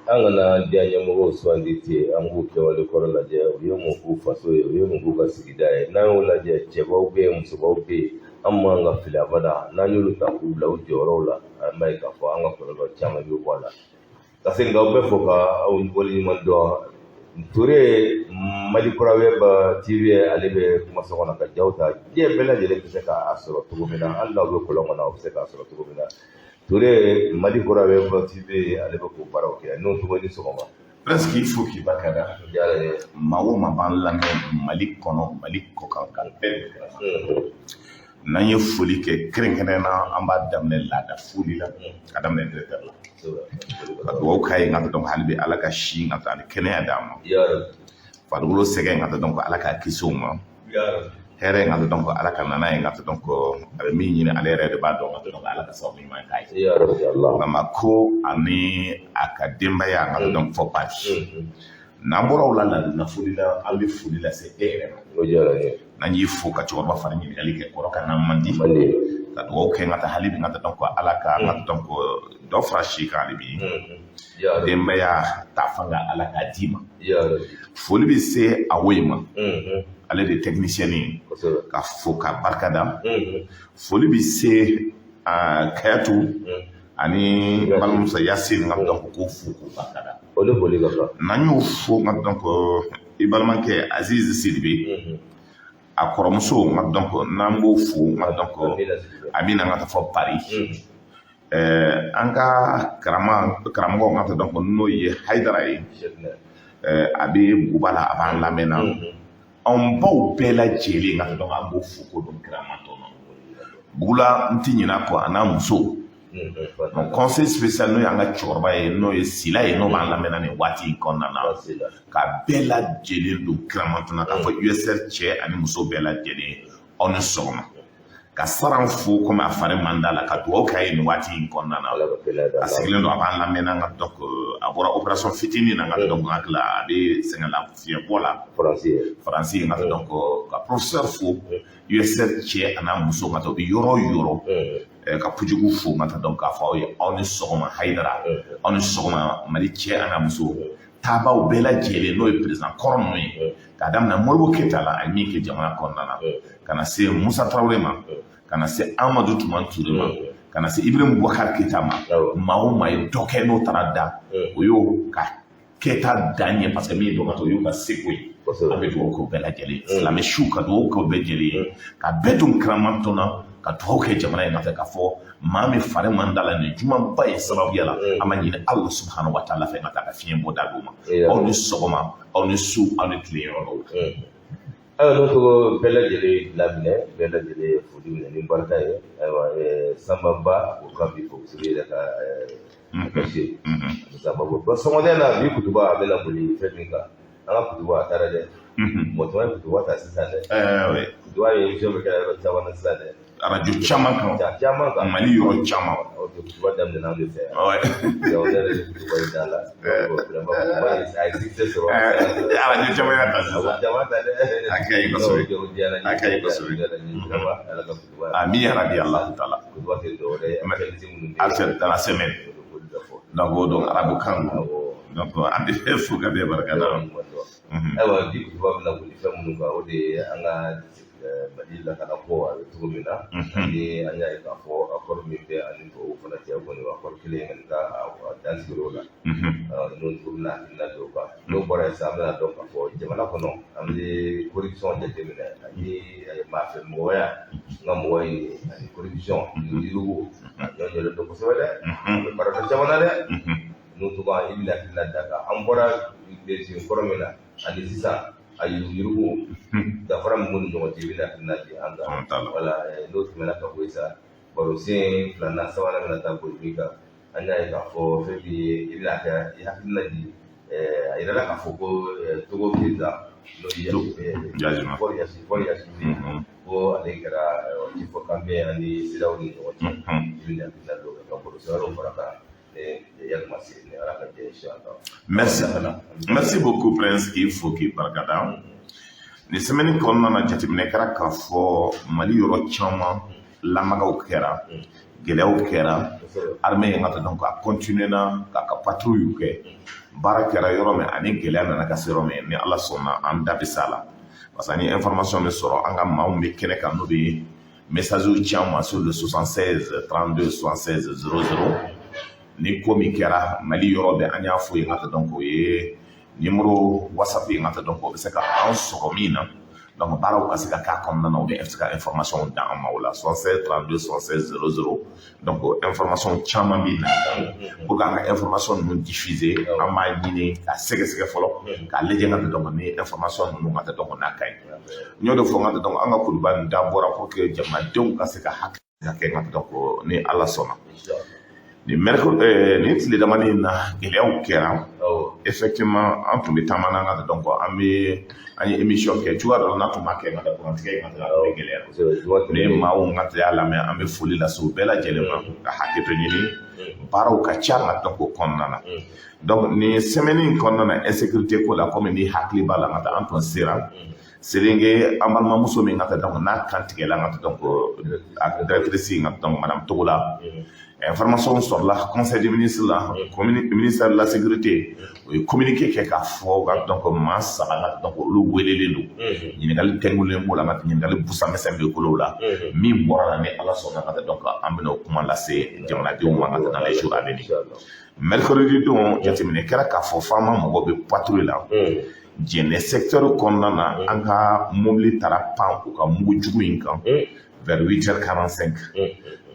An kana diya ɲɛmɔgɔw sugandi ten, an k'u kɛwale kɔrɔ lajɛ, u ye mun k'u faso ye, u ye mun k'u ka sigida ye. N'an y'o lajɛ, cɛbaw bɛ yen, musobaw bɛ yen, an man ka fili abada. N'an y'olu ta k'u bila u jɔyɔrɔw la, an b'a ye k'a fɔ an ka kɔlɔlɔ caman bɛ bɔ a la. Ka segin k'aw bɛɛ fo ka aw waleɲuman dɔn. Ture Mali Kura Web TV, ale bɛ kumaso kɔnɔ ka jaw ta, diɲɛ bɛɛ lajɛlen bɛ se k'a sɔrɔ cogo min na, hali n'aw bɛ kɔlɔn kɔnɔ, aw bɛ se k'a sɔrɔ cogo min na. Ture Mali Kura Web TV, ale bɛ k'o baaraw kɛ. N'o tɔgɔ ni sɔgɔma. Prince, k'i fo k'i barika da. Diyara n ye. Maa o maa b'an lamɛn Mali kɔnɔ, Mali kɔkan, ka bɛɛ n'an ye foli kɛ kɛrɛnkɛrɛn na, an b'a daminɛ laada foli la, ka daminɛ directeur la, ka dugawu k'a ye, nka dɔn hali bi Ala ka si ka taa ani kɛnɛya d'a ma, farikolo sɛgɛn ka dɔn ko Ala k'a kisi o ma, hɛrɛ ka dɔn ko Ala ka nana ye, ka dɔn ko a bɛ min ɲini, ale yɛrɛ de b'a dɔn, ka dɔn ko Ala ka sababu ɲuman k'a ye. Bamakɔ ani a ka denbaya, ka dɔn fɔ pati. N'an bɔra o la, ladonna foli la, an bɛ foli lase e yɛrɛ ma. O diyara n ye. N'an y'i fo ka cɛkɔrɔba fana ɲininkali kɛ kɔrɔ ka n'an man di, ka dugawu kɛ ka taa hali bi, ka dɔn ko Ala ka ka dɔn ko dɔ fara si kan hali bi, denbaya ta fanga Ala k'a d'i ma. Foli bɛ se a woyi ma, ale de technicien ye, ka fo ka barika da. Foli bɛ se Kayatu ani balimamuso Yasin, ka dɔn ko k'o fo k'o barika da. O ni foli ka kan. N'an y'o fo, ka dɔn ko i balimakɛ Aziz Sidibe, a kɔrɔmuso, nka dɔn ko n'an b'o fo, nka dɔn ko a bɛ na ka taa fɔ Paris. An ka karamɔgɔ, nka dɔn ko n'o ye Hayidara ye, a bɛ Buguba la, a b'an lamɛn na. Anw baw bɛɛ lajɛlen, nka dɔn an b'o fo k'o dɔn kirama tɔ nɔ Bugula, n ti ɲinɛ a kɔ, a n'a muso. Mon conseil spécial, n'o y'an ka cɛkɔrɔba ye, n'o ye Sila ye, n'o b'an lamɛnna nin waati in kɔnɔna na, ka bɛɛ lajɛlen don kiramatɔn k'a fɔ USR cɛ ani muso bɛɛ lajɛlen, aw ni sɔgɔma. Ka Saran fo, komi a fari man d'a la, ka dugawu k'a ye nin waati in kɔnɔna na. A sigilen don, a b'an lamɛn. An ka donc a bɔra opération fitinin na, n ka donc hakili la a bɛ sɛgɛn la fiɲɛ bɔ la. Faransi. Faransi, n ka donc ka professeur fo, USR cɛ a n'a muso, ka taa u bɛ yɔrɔ o yɔrɔ, ka Pujugu fo, n ka taa donc k'a fɔ aw ye aw ni sɔgɔma Hayidara, aw ni sɔgɔma Mali cɛ a n'a muso taabaw bɛɛ lajɛlen, n'o ye président kɔrɔ ninnu ye, k'a daminɛ Modibo Keyita la, a ye min kɛ jamana kɔnɔna na, ka na se Musa Tarawele ma, ka na se Amadu Tumani Ture ma, ka na se Ibrahim Boubacar Keyita ma. Maa o maa ye dɔ kɛ, n'o taara da, o y'o ka kɛta dan ye, parce que min ye dɔ ka to, o y'o ka seko ye. An bɛ dugawu k'o bɛɛ lajɛlen, silamɛ siw ka dugawu k'o bɛɛ lajɛlen ye, ka bɛɛ don kiramatɔn na, ka dugawu kɛ jamana in nɔfɛ, k'a fɔ maa min fari man da la nin jumaba ye sababuya la, an b'a ɲini Ala subahana wa taala fɛ ka taa ka fiɲɛ bɔ da d'u ma. Aw ni sɔgɔma, aw ni su, aw ni tile yɔrɔ dɔw. Ayiwa, n'o tɔgɔ bɛɛ lajɛlen laminɛ, bɛɛ lajɛlen foli minɛ ni barika ye. Ayiwa, Sanba Ba, o ka bi fo kosɛbɛ yɛrɛ ka se Sanba Ba. Sɔgɔmada in na, bi kutuba a bɛna boli fɛn min kan, an ka kutuba a taara dɛ. Mɔgɔ caman ye kutuba ta sisan dɛ. Kutuba ye émission bɛ kɛ yɔrɔ caman na sisan dɛ. Arajo caman kan. Caman kan. Mali yɔrɔ caman. Ok, kutuba daminɛna an de fɛ yan. Donc ne yɛrɛ de kutuba in da la. Donc vraiment kutuba in a ye succès sɔrɔ. Arajo caman y'a ta sisan. Caman ta dɛ. A ka ɲi kosɛbɛ. O diyara n ye. A ka ɲi kosɛbɛ. O diyara n ye vraiment, Ala ka kutuba. Amin ya rabi Allah taala. Kutuba tɛ dɔwɛrɛ ye, actualité minnu bɛ yen. Actualité dans la semaine. Olu bɛ fɔ. Donc o don arabu kan don. Donc an bɛ fo ka bɛɛ barika da. Ayiwa, bi kutuba bɛna boli fɛn minnu kan, o de ye an ka Mali lakana ko a bɛ cogo min na, ni an y'a ye k'a fɔ accord min bɛ ani tubabuw fana cɛ, kɔni accord kelen kɔni ka a dan sigi o la, n'o cogo bɛna hakilina don o kan. N'o bɔra yen sisan, an bɛna dɔn k'a fɔ jamana kɔnɔ an bɛ corruption jateminɛ ani maafɛ mɔgɔya, n ka mɔgɔ ye, ani corruption yuruguyurugu, a ɲɔgɔn don kosɛbɛ dɛ, a bɛ baara dɔ caman na dɛ. N'o tɔgɔ i bɛna hakilina d'a kan, an bɔra régime kɔrɔ min na ani sisan, a yuruguyurugu danfara min b'u ni ɲɔgɔn cɛ, i bɛna hakilina di an kan. Wala n'o tɛmɛna ka bɔ yen sa, baro sen filanan sabanan bɛna taa boli min kan, an y'a ye k'a fɔ fɛn min ye, i bɛna kɛ i hakilina di, a yirala k'a fɔ ko Togo président, n'o ye Faure Gnassingbé, ko ale kɛra ci fɔ kan bɛ ani CEDEAO ni ɲɔgɔn cɛ. I bɛna hakilina don ka baro sen wɛrɛw fara kan. Merci. Merci beaucoup, Prince, k'i fo k'i barikada. Nin semaine kɔnɔna na, jateminɛ kɛra k'a fɔ Mali yɔrɔ caman lamagaw kɛra, gɛlɛyaw kɛra. Armée ye ka donc a continuer na k'a ka patrouille kɛ. Baara kɛra yɔrɔ min ani gɛlɛya nana ka se yɔrɔ min, ni Ala sɔnna, an da bɛ s'a la, parce que ni information bɛ sɔrɔ, an ka maaw bɛ kɛnɛ kan, n'o bɛ message ci an ma sur le 76 32 76 00. Ni ko min kɛra Mali yɔrɔ bɛɛ, an y'a fɔ yen ka donc o ye numéro WhatsApp ye ka donc o bɛ se ka an sɔrɔ min na. Donc baaraw ka se ka k'a kɔnɔna na, u bɛ se ka information d'an ma o la, 76 32 76 00. Donc information caman bɛ na pour que an ka information ninnu diffuser, an b'a ɲini ka sɛgɛsɛgɛ fɔlɔ, k'a lajɛ ka donc ni information ninnu ka donc n'a ka ɲi. N y'o de fɔ n ka donc an ka kuluba nin da bɔra pour que jamanadenw ka se ka hakili ka kɛ ka donc ni Ala sɔnna. Nin mercredi, nin tile damani in na, gɛlɛyaw kɛra. Effectivement, an tun bɛ taama n'an ka donc an bɛ an ye émission kɛ cogoya dɔ la, n'a tun ma kɛ ka kurantigɛ ka a bɛ gɛlɛya. Ni maaw ka y'a lamɛn, an bɛ foli lase u bɛɛ lajɛlen ma, ka hakɛto ɲini, baaraw ka ca ka donc o kɔnɔna na. Donc nin semaine in kɔnɔna na, insécurité ko la, komi ni hakili b'a la ka taa, an tun sera Serenge, an balimamuso min ka taa donc n'a kan tigɛla ka donc a directrice ka donc madame Togola, information sɔrɔla conseil des ministres la, ministère de la Sécurité, o ye communiqué kɛ k'a fɔ ka donc maa saba ka donc olu welelen don, ɲininkali tɛnkulen b'o la, ka ɲininkali busa misɛn bɛ kolo la. Min bɔra la, ni Ala sɔnna ka donc an bɛna o kuma lase jamanadenw ma ka dans les jours à venir. Mercredi don, jateminɛ kɛra k'a fɔ FAMa mɔgɔw bɛ patrouille la Jɛnɛ secteur kɔnɔna na, an ka mobili taara pan u ka mugu jugu in kan vers 8h45,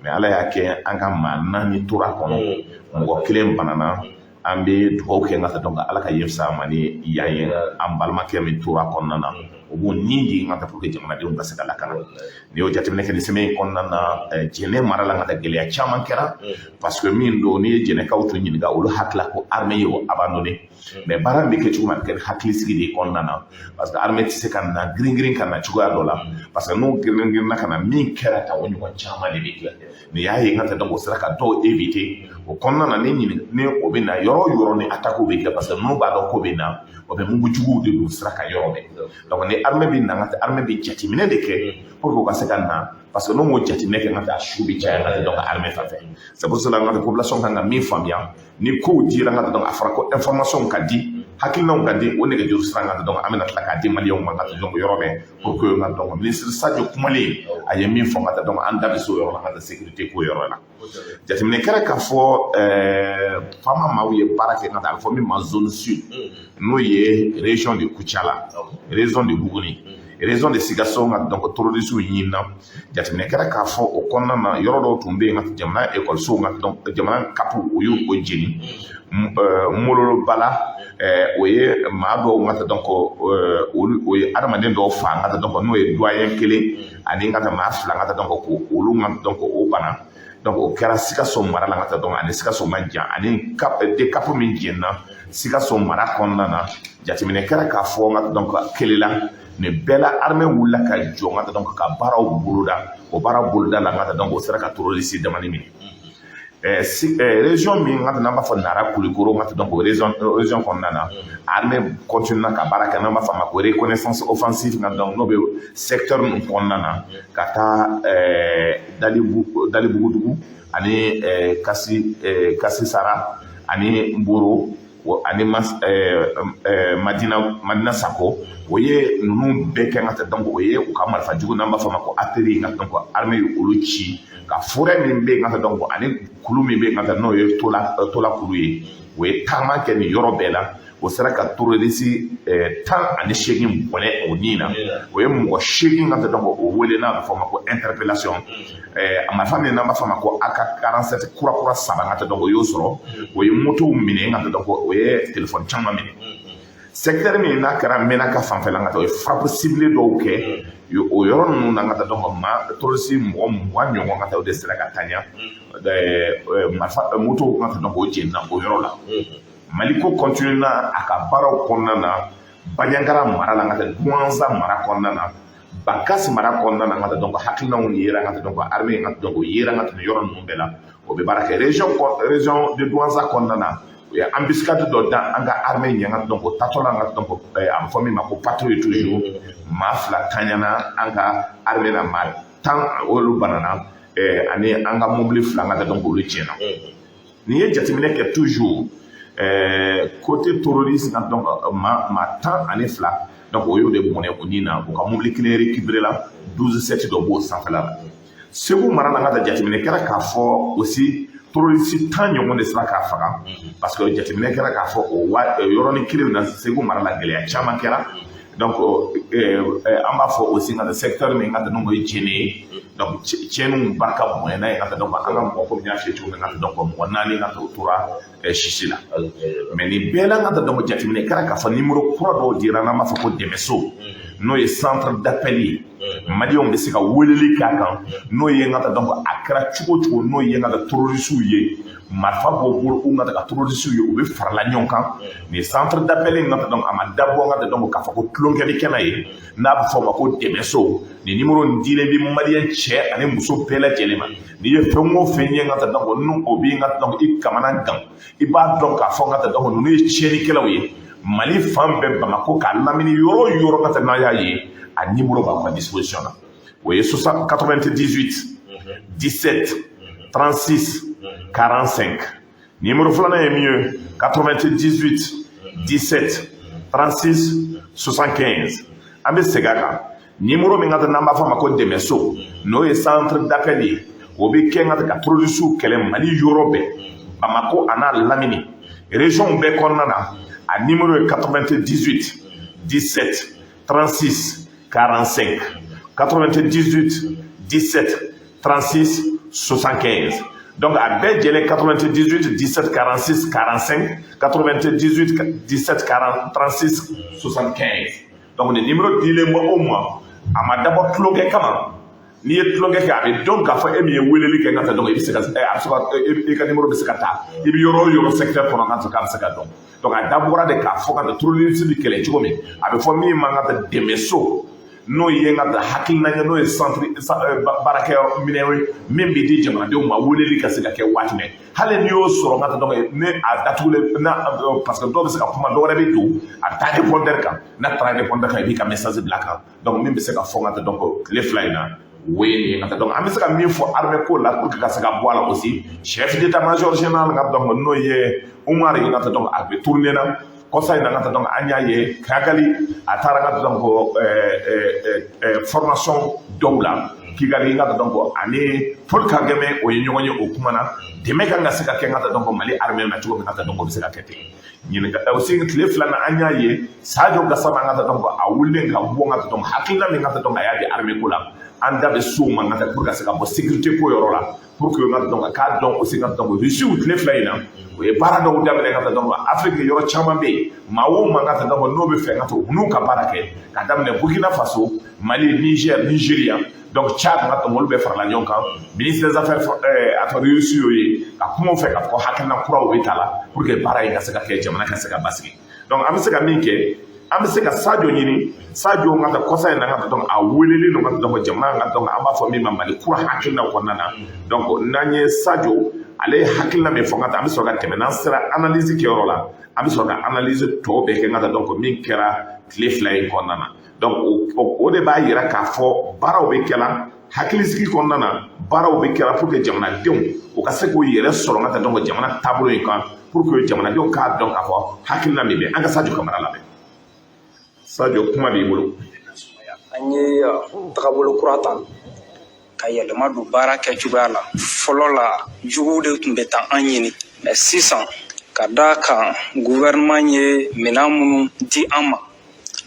mais Ala y'a kɛ, an ka maa naani tora kɔnɔ, mɔgɔ kelen banana. An bɛ dugawu kɛ n ka donc Ala ka yen fisaya ma ni yan ye. An balimakɛ min tora kɔnɔna na, o b'o ni di n ka pour que jamanadenw ka se ka lakana. N'i y'o jateminɛ kɛ nin semaine in kɔnɔna na, Jɛnɛ mara la, ka taa gɛlɛya caman kɛra, parce que min don, n'i ye Jɛnɛkaw tun ɲininka, olu hakilila ko armée ye o abandonné. Mais baara in bɛ kɛ cogo min, a bɛ kɛ ni hakilisigi de ye kɔnɔna na, parce que armée tɛ se ka na girin girin ka na cogoya dɔ la, parce que n'o girin girinna ka na, min kɛra tan, o ɲɔgɔn caman de bɛ kɛ. Nin y'a ye n ka taa donc o sera ka dɔw éviter o kɔnɔna na. Ni ɲini ni o bɛ na yɔrɔ o yɔrɔ, ni attaque bɛ kɛ, parce que ninnu b'a dɔn ko bɛ na, o bɛ mugu juguw de don sira kan yɔrɔ bɛɛ. Donc ni armée bɛ na, n ka armée bɛ jateminɛ de kɛ pour que u ka se ka na, parce que n'u m'o jateminɛ kɛ, n ka taa su bɛ caya n ka donc armée fan fɛ. C'est pour cela n ka population kan ka min faamuya, ni kow dira, n ka donc a fɔra ko information ka di, hakilinaw ka di, o nɛgɛjuru sira, n ka donc an bɛna tila k'a di Maliyɛnw ma, n ka donc yɔrɔ bɛɛ, pour que n ka donc ministre Sadio kumalen, a ye min fɔ, n ka donc an da bɛ se o yɔrɔ la, n ka sécurité ko yɔrɔ la. Jateminɛ kɛra k'a fɔ FAMa maaw ye baara kɛ ka taa, a bɛ fɔ min ma zone sud, n'o ye région de Koutiala, région de Bougouni, région de Sikasso, nka donc terroristes ɲinina. Jateminɛ kɛra k'a fɔ o kɔnɔna na, yɔrɔ dɔw tun bɛ yen, nka jamana ekɔlisow, nka donc jamana kapu, o y'o o jeni Molobala. O ye maa dɔw nka donc olu, o ye adamaden dɔw fa nka donc n'o ye doyen kelen ani nka maa fila nka donc ko olu nka donc o bana. Donc o kɛra Sikaso mara la, ka donc ani Sikaso ma jan, ani DCAP min jɛnna Sikaso mara kɔnɔna na. Jateminɛ kɛra k'a fɔ n ka donc kelela nin bɛɛ la, armée wulila ka jɔ, n ka donc ka baaraw boloda. O baara boloda la, n ka donc o sera ka terroriste damani minɛ. Région min ka n'an b'a fɔ Nara Kulikoro, n ka donc o région kɔnɔna na, armée continue ka baara kɛ, n'an b'a fɔ a ma ko reconnaissance offensive, nka donc n'o bɛ secteur ninnu kɔnɔna na, ka taa Dalibugudugu ani Kasi Sara ani Nboro ani Madina Sako. O ye ninnu bɛɛ kɛ ka taa donc o ye u ka marifa jugu, n'an b'a fɔ a ma ko ATR, nka donc armée ye olu ci ka forêt min bɛ yen ka taa donc ani kulu min bɛ yen ka taa, n'o ye Tola kulu ye, o ye taama kɛ nin yɔrɔ bɛɛ la. O sera ka terroriste 18 bɔnɛ o nin na. O ye mɔgɔ seegin ka taa donc o wele, n'a bɛ fɔ o ma ko interpellation. A marifa min n'an b'a fɔ a ma ko AK 47 kura kura saba ka taa donc o y'o sɔrɔ. O ye motow minɛ ka taa donc o ye téléphone caman minɛ. Secteur min n'a kɛra Menaka fanfɛla, ka taa o ye frappe ciblée dɔw kɛ o yɔrɔ ninnu na, ka taa donc maa terroriste mɔgɔ 20 ɲɔgɔn ka taa, o de sera ka taa ɲɛ marifa motow ka taa donc o jenina o yɔrɔ la. Mali ko continue na a ka baaraw kɔnɔna na, Bandiagara mara la, ka taa Douentza mara kɔnɔna na, Bankass mara kɔnɔna na, ka taa donc hakilinaw yera, ka taa donc armée ka taa donc o yera ka tɛmɛ yɔrɔ ninnu bɛɛ la, o bɛ baara kɛ. Région de Douentza kɔnɔna na, u ye embuscade dɔ da an ka armée ɲɛ, ka donc o tatɔ la, ka donc a bɛ fɔ min ma ko patrouille toujours, maa fila taɲana an ka armée la, maa 10 olu banana. Ani an ka mobili 2 an ka taa, donc olu tiɲɛna. N'i ye jateminɛ kɛ toujours côté terroriste ka, donc maa 12, donc o y'o de bɔnɛ o ni na. U ka mobili kelen récupéré la, 12 7 dɔ b'o sanfɛla la. Segu mara la, an ka taa, jateminɛ kɛra k'a fɔ aussi terroriste 10 ɲɔgɔn de sera k'a faga, parce que jateminɛ kɛra k'a fɔ o wa yɔrɔnin kelen na Segu mara la, gɛlɛya caman kɛra. Donc an b'a fɔ aussi ka secteur min ka taa, donc o ye Jɛnɛ ye. Donc tiɲɛniw barika bonyana yen ka taa. Donc an ka mɔgɔ, komi n y'a f'i ye cogo min ka taa, donc mɔgɔ 4 ka taa, o tora sisi la. Mais nin bɛɛ la, ka taa, donc jateminɛ kɛra k'a fɔ numéro kura dɔw dira, n'an b'a fɔ ko dɛmɛso, n'o ye centre d'appel ye, maliyɛnw bɛ se ka weleli k'a kan. N'o ye n ka taa, donc a kɛra cogo o cogo, n'o ye n ka taa terroriste ye, marifa b'o bolo, u ka taa ka terroriste ye, u bɛ farala ɲɔgɔn kan. Nin centre d'appel in ka taa, donc a ma dabɔ n ka taa, donc k'a fɔ ko tulonkɛ bɛ kɛ n'a ye, n'a bɛ fɔ o ma ko dɛmɛso. Nin numéro nin dilen bɛ maliyɛn cɛ ani muso bɛɛ lajɛlen ma. N'i ye fɛn o fɛn ye n ka taa, donc n'o o b'i n ka taa, donc i kamana gan, i b'a dɔn k'a fɔ n ka taa, donc ninnu ye tiɲɛnikɛlaw ye Mali fan bɛɛ, Bamakɔ k'a lamini, yɔrɔ o yɔrɔ ka taa, n'a y'a ye, a numéro b'aw ka disposition na. O ye 98 17 36 45. Numéro filanan ye min ye, 98 17 36 75. An bɛ segin a kan, numéro min ka taa, n'an b'a fɔ a ma ko dɛmɛso, n'o ye centre d'appel ye, o bɛ kɛ n ka ka terroriste kɛlɛ Mali yɔrɔ bɛɛ, Bamakɔ a n'a lamini, région bɛɛ kɔnɔna na. A numéro ye 98 17 36 45, 98 17 36 75. Donc a bɛɛ jɛlen, 98 17 46 45, 98 17 40 36 75. Donc nin numéro dilen bɔ o ma, a ma dabɔ tulonkɛ kama. N'i ye tulonkɛ kɛ, a bɛ dɔn k'a fɔ e min ye weleli kɛ n ka taa, donc i bɛ se ka, a bɛ se ka, i ka numéro bɛ se ka ta, i bɛ yɔrɔ o yɔrɔ secteur kɔnɔ, n ka k'a bɛ se ka dɔn. Donc a dabɔra de k'a fɔ ka taa terrorisme bɛ kɛlɛ cogo min, a bɛ fɔ min ma ka taa dɛmɛso, n'o ye n ka taa hakilina ye, n'o ye centre baarakɛ minɛn ye min bɛ di jamanadenw ma, weleli ka se ka kɛ waati min, hali n'i y'o sɔrɔ n ka taa, donc ne a datugulen na, parce que dɔw bɛ se ka kuma, dɔw wɛrɛ bɛ don, a bɛ taa répondeur kan. N'a taara répondeur kan, i b'i ka message bila kan. Donc min bɛ se ka fɔ n ka taa, donc tile 2 in na, o ye nin ye. Ka taa, donc an bɛ se ka min fɔ armée ko la pour que ka se ka bɔ a la aussi, chef d'état-major général ka, donc n'o ye Umar ye, ka taa, donc a bɛ tourner na kɔsa in na, ka taa, donc an y'a ye Kigali, a taara ka taa, donc formation dɔw la Kigali, ka taa, donc ani Paul Kagame, o ye ɲɔgɔn ye, o kuma na dɛmɛ kan ka se ka kɛ, ka taa, donc Mali armée na cogo min, ka taa, donc o bɛ se ka kɛ ten. Ɲininka aussi, tile 2 na, an y'a ye Sadio Gassama, ka taa, donc a wulilen ka bɔ, ka taa, donc hakilina min ka taa, donc a y'a di armée ko la, an da bɛ so ma, ka taa pour ka se ka bɔ sécurité ko yɔrɔ la, pour que ka donc k'a dɔn aussi, ka donc Russiw tile 2 in na, o ye baara dɔw daminɛ, ka taa, donc Afrique yɔrɔ caman bɛ yen, maa o maa, ka taa, donc n'o bɛ fɛ ka to u n'u ka baara kɛ, ka daminɛ Burkina Faso, Mali, Niger, Nigeria, donc Tchad, ka donc olu bɛɛ farala ɲɔgɔn kan. Ministre des affaires russe y'o ye ka kuma u fɛ k'a fɔ hakilina kuraw bɛ ta la pour que baara in ka se ka kɛ, jamana ka se ka basigi. Donc an bɛ se ka min kɛ, an bɛ se ka Sadio ɲini. Sadio ka taa kɔsa in na, ka taa, donc a welelen don ka taa, donc jamana ka, donc an b'a fɔ min ma Mali kura hakilinaw kɔnɔna na. Donc n'an ye Sadio ale ye hakilina min fɔ, ka taa, an bɛ sɔrɔ ka tɛmɛ. N'an sera analyse kɛyɔrɔ la, an bɛ sɔrɔ ka analyse tɔ bɛɛ kɛ, ka taa, donc min kɛra tile 2 in kɔnɔna na. Donc o de b'a yira k'a fɔ baaraw bɛ kɛla hakilisigi kɔnɔna na, baaraw bɛ kɛra pour que jamanadenw u ka se k'u yɛrɛ sɔrɔ, ka taa, donc jamana taabolo in kan, pour que jamanadenw k'a dɔn k'a fɔ hakilina min bɛ an ka. Sadio Kamara lamɛn. Sadio, kuma b'i bolo. An ye tagabolo kura ta ka yɛlɛma don baara kɛcogoya la. Fɔlɔ la, juguw de tun bɛ taa an ɲini, mɛ sisan, ka da kan gouvernement ye minɛn minnu di an ma,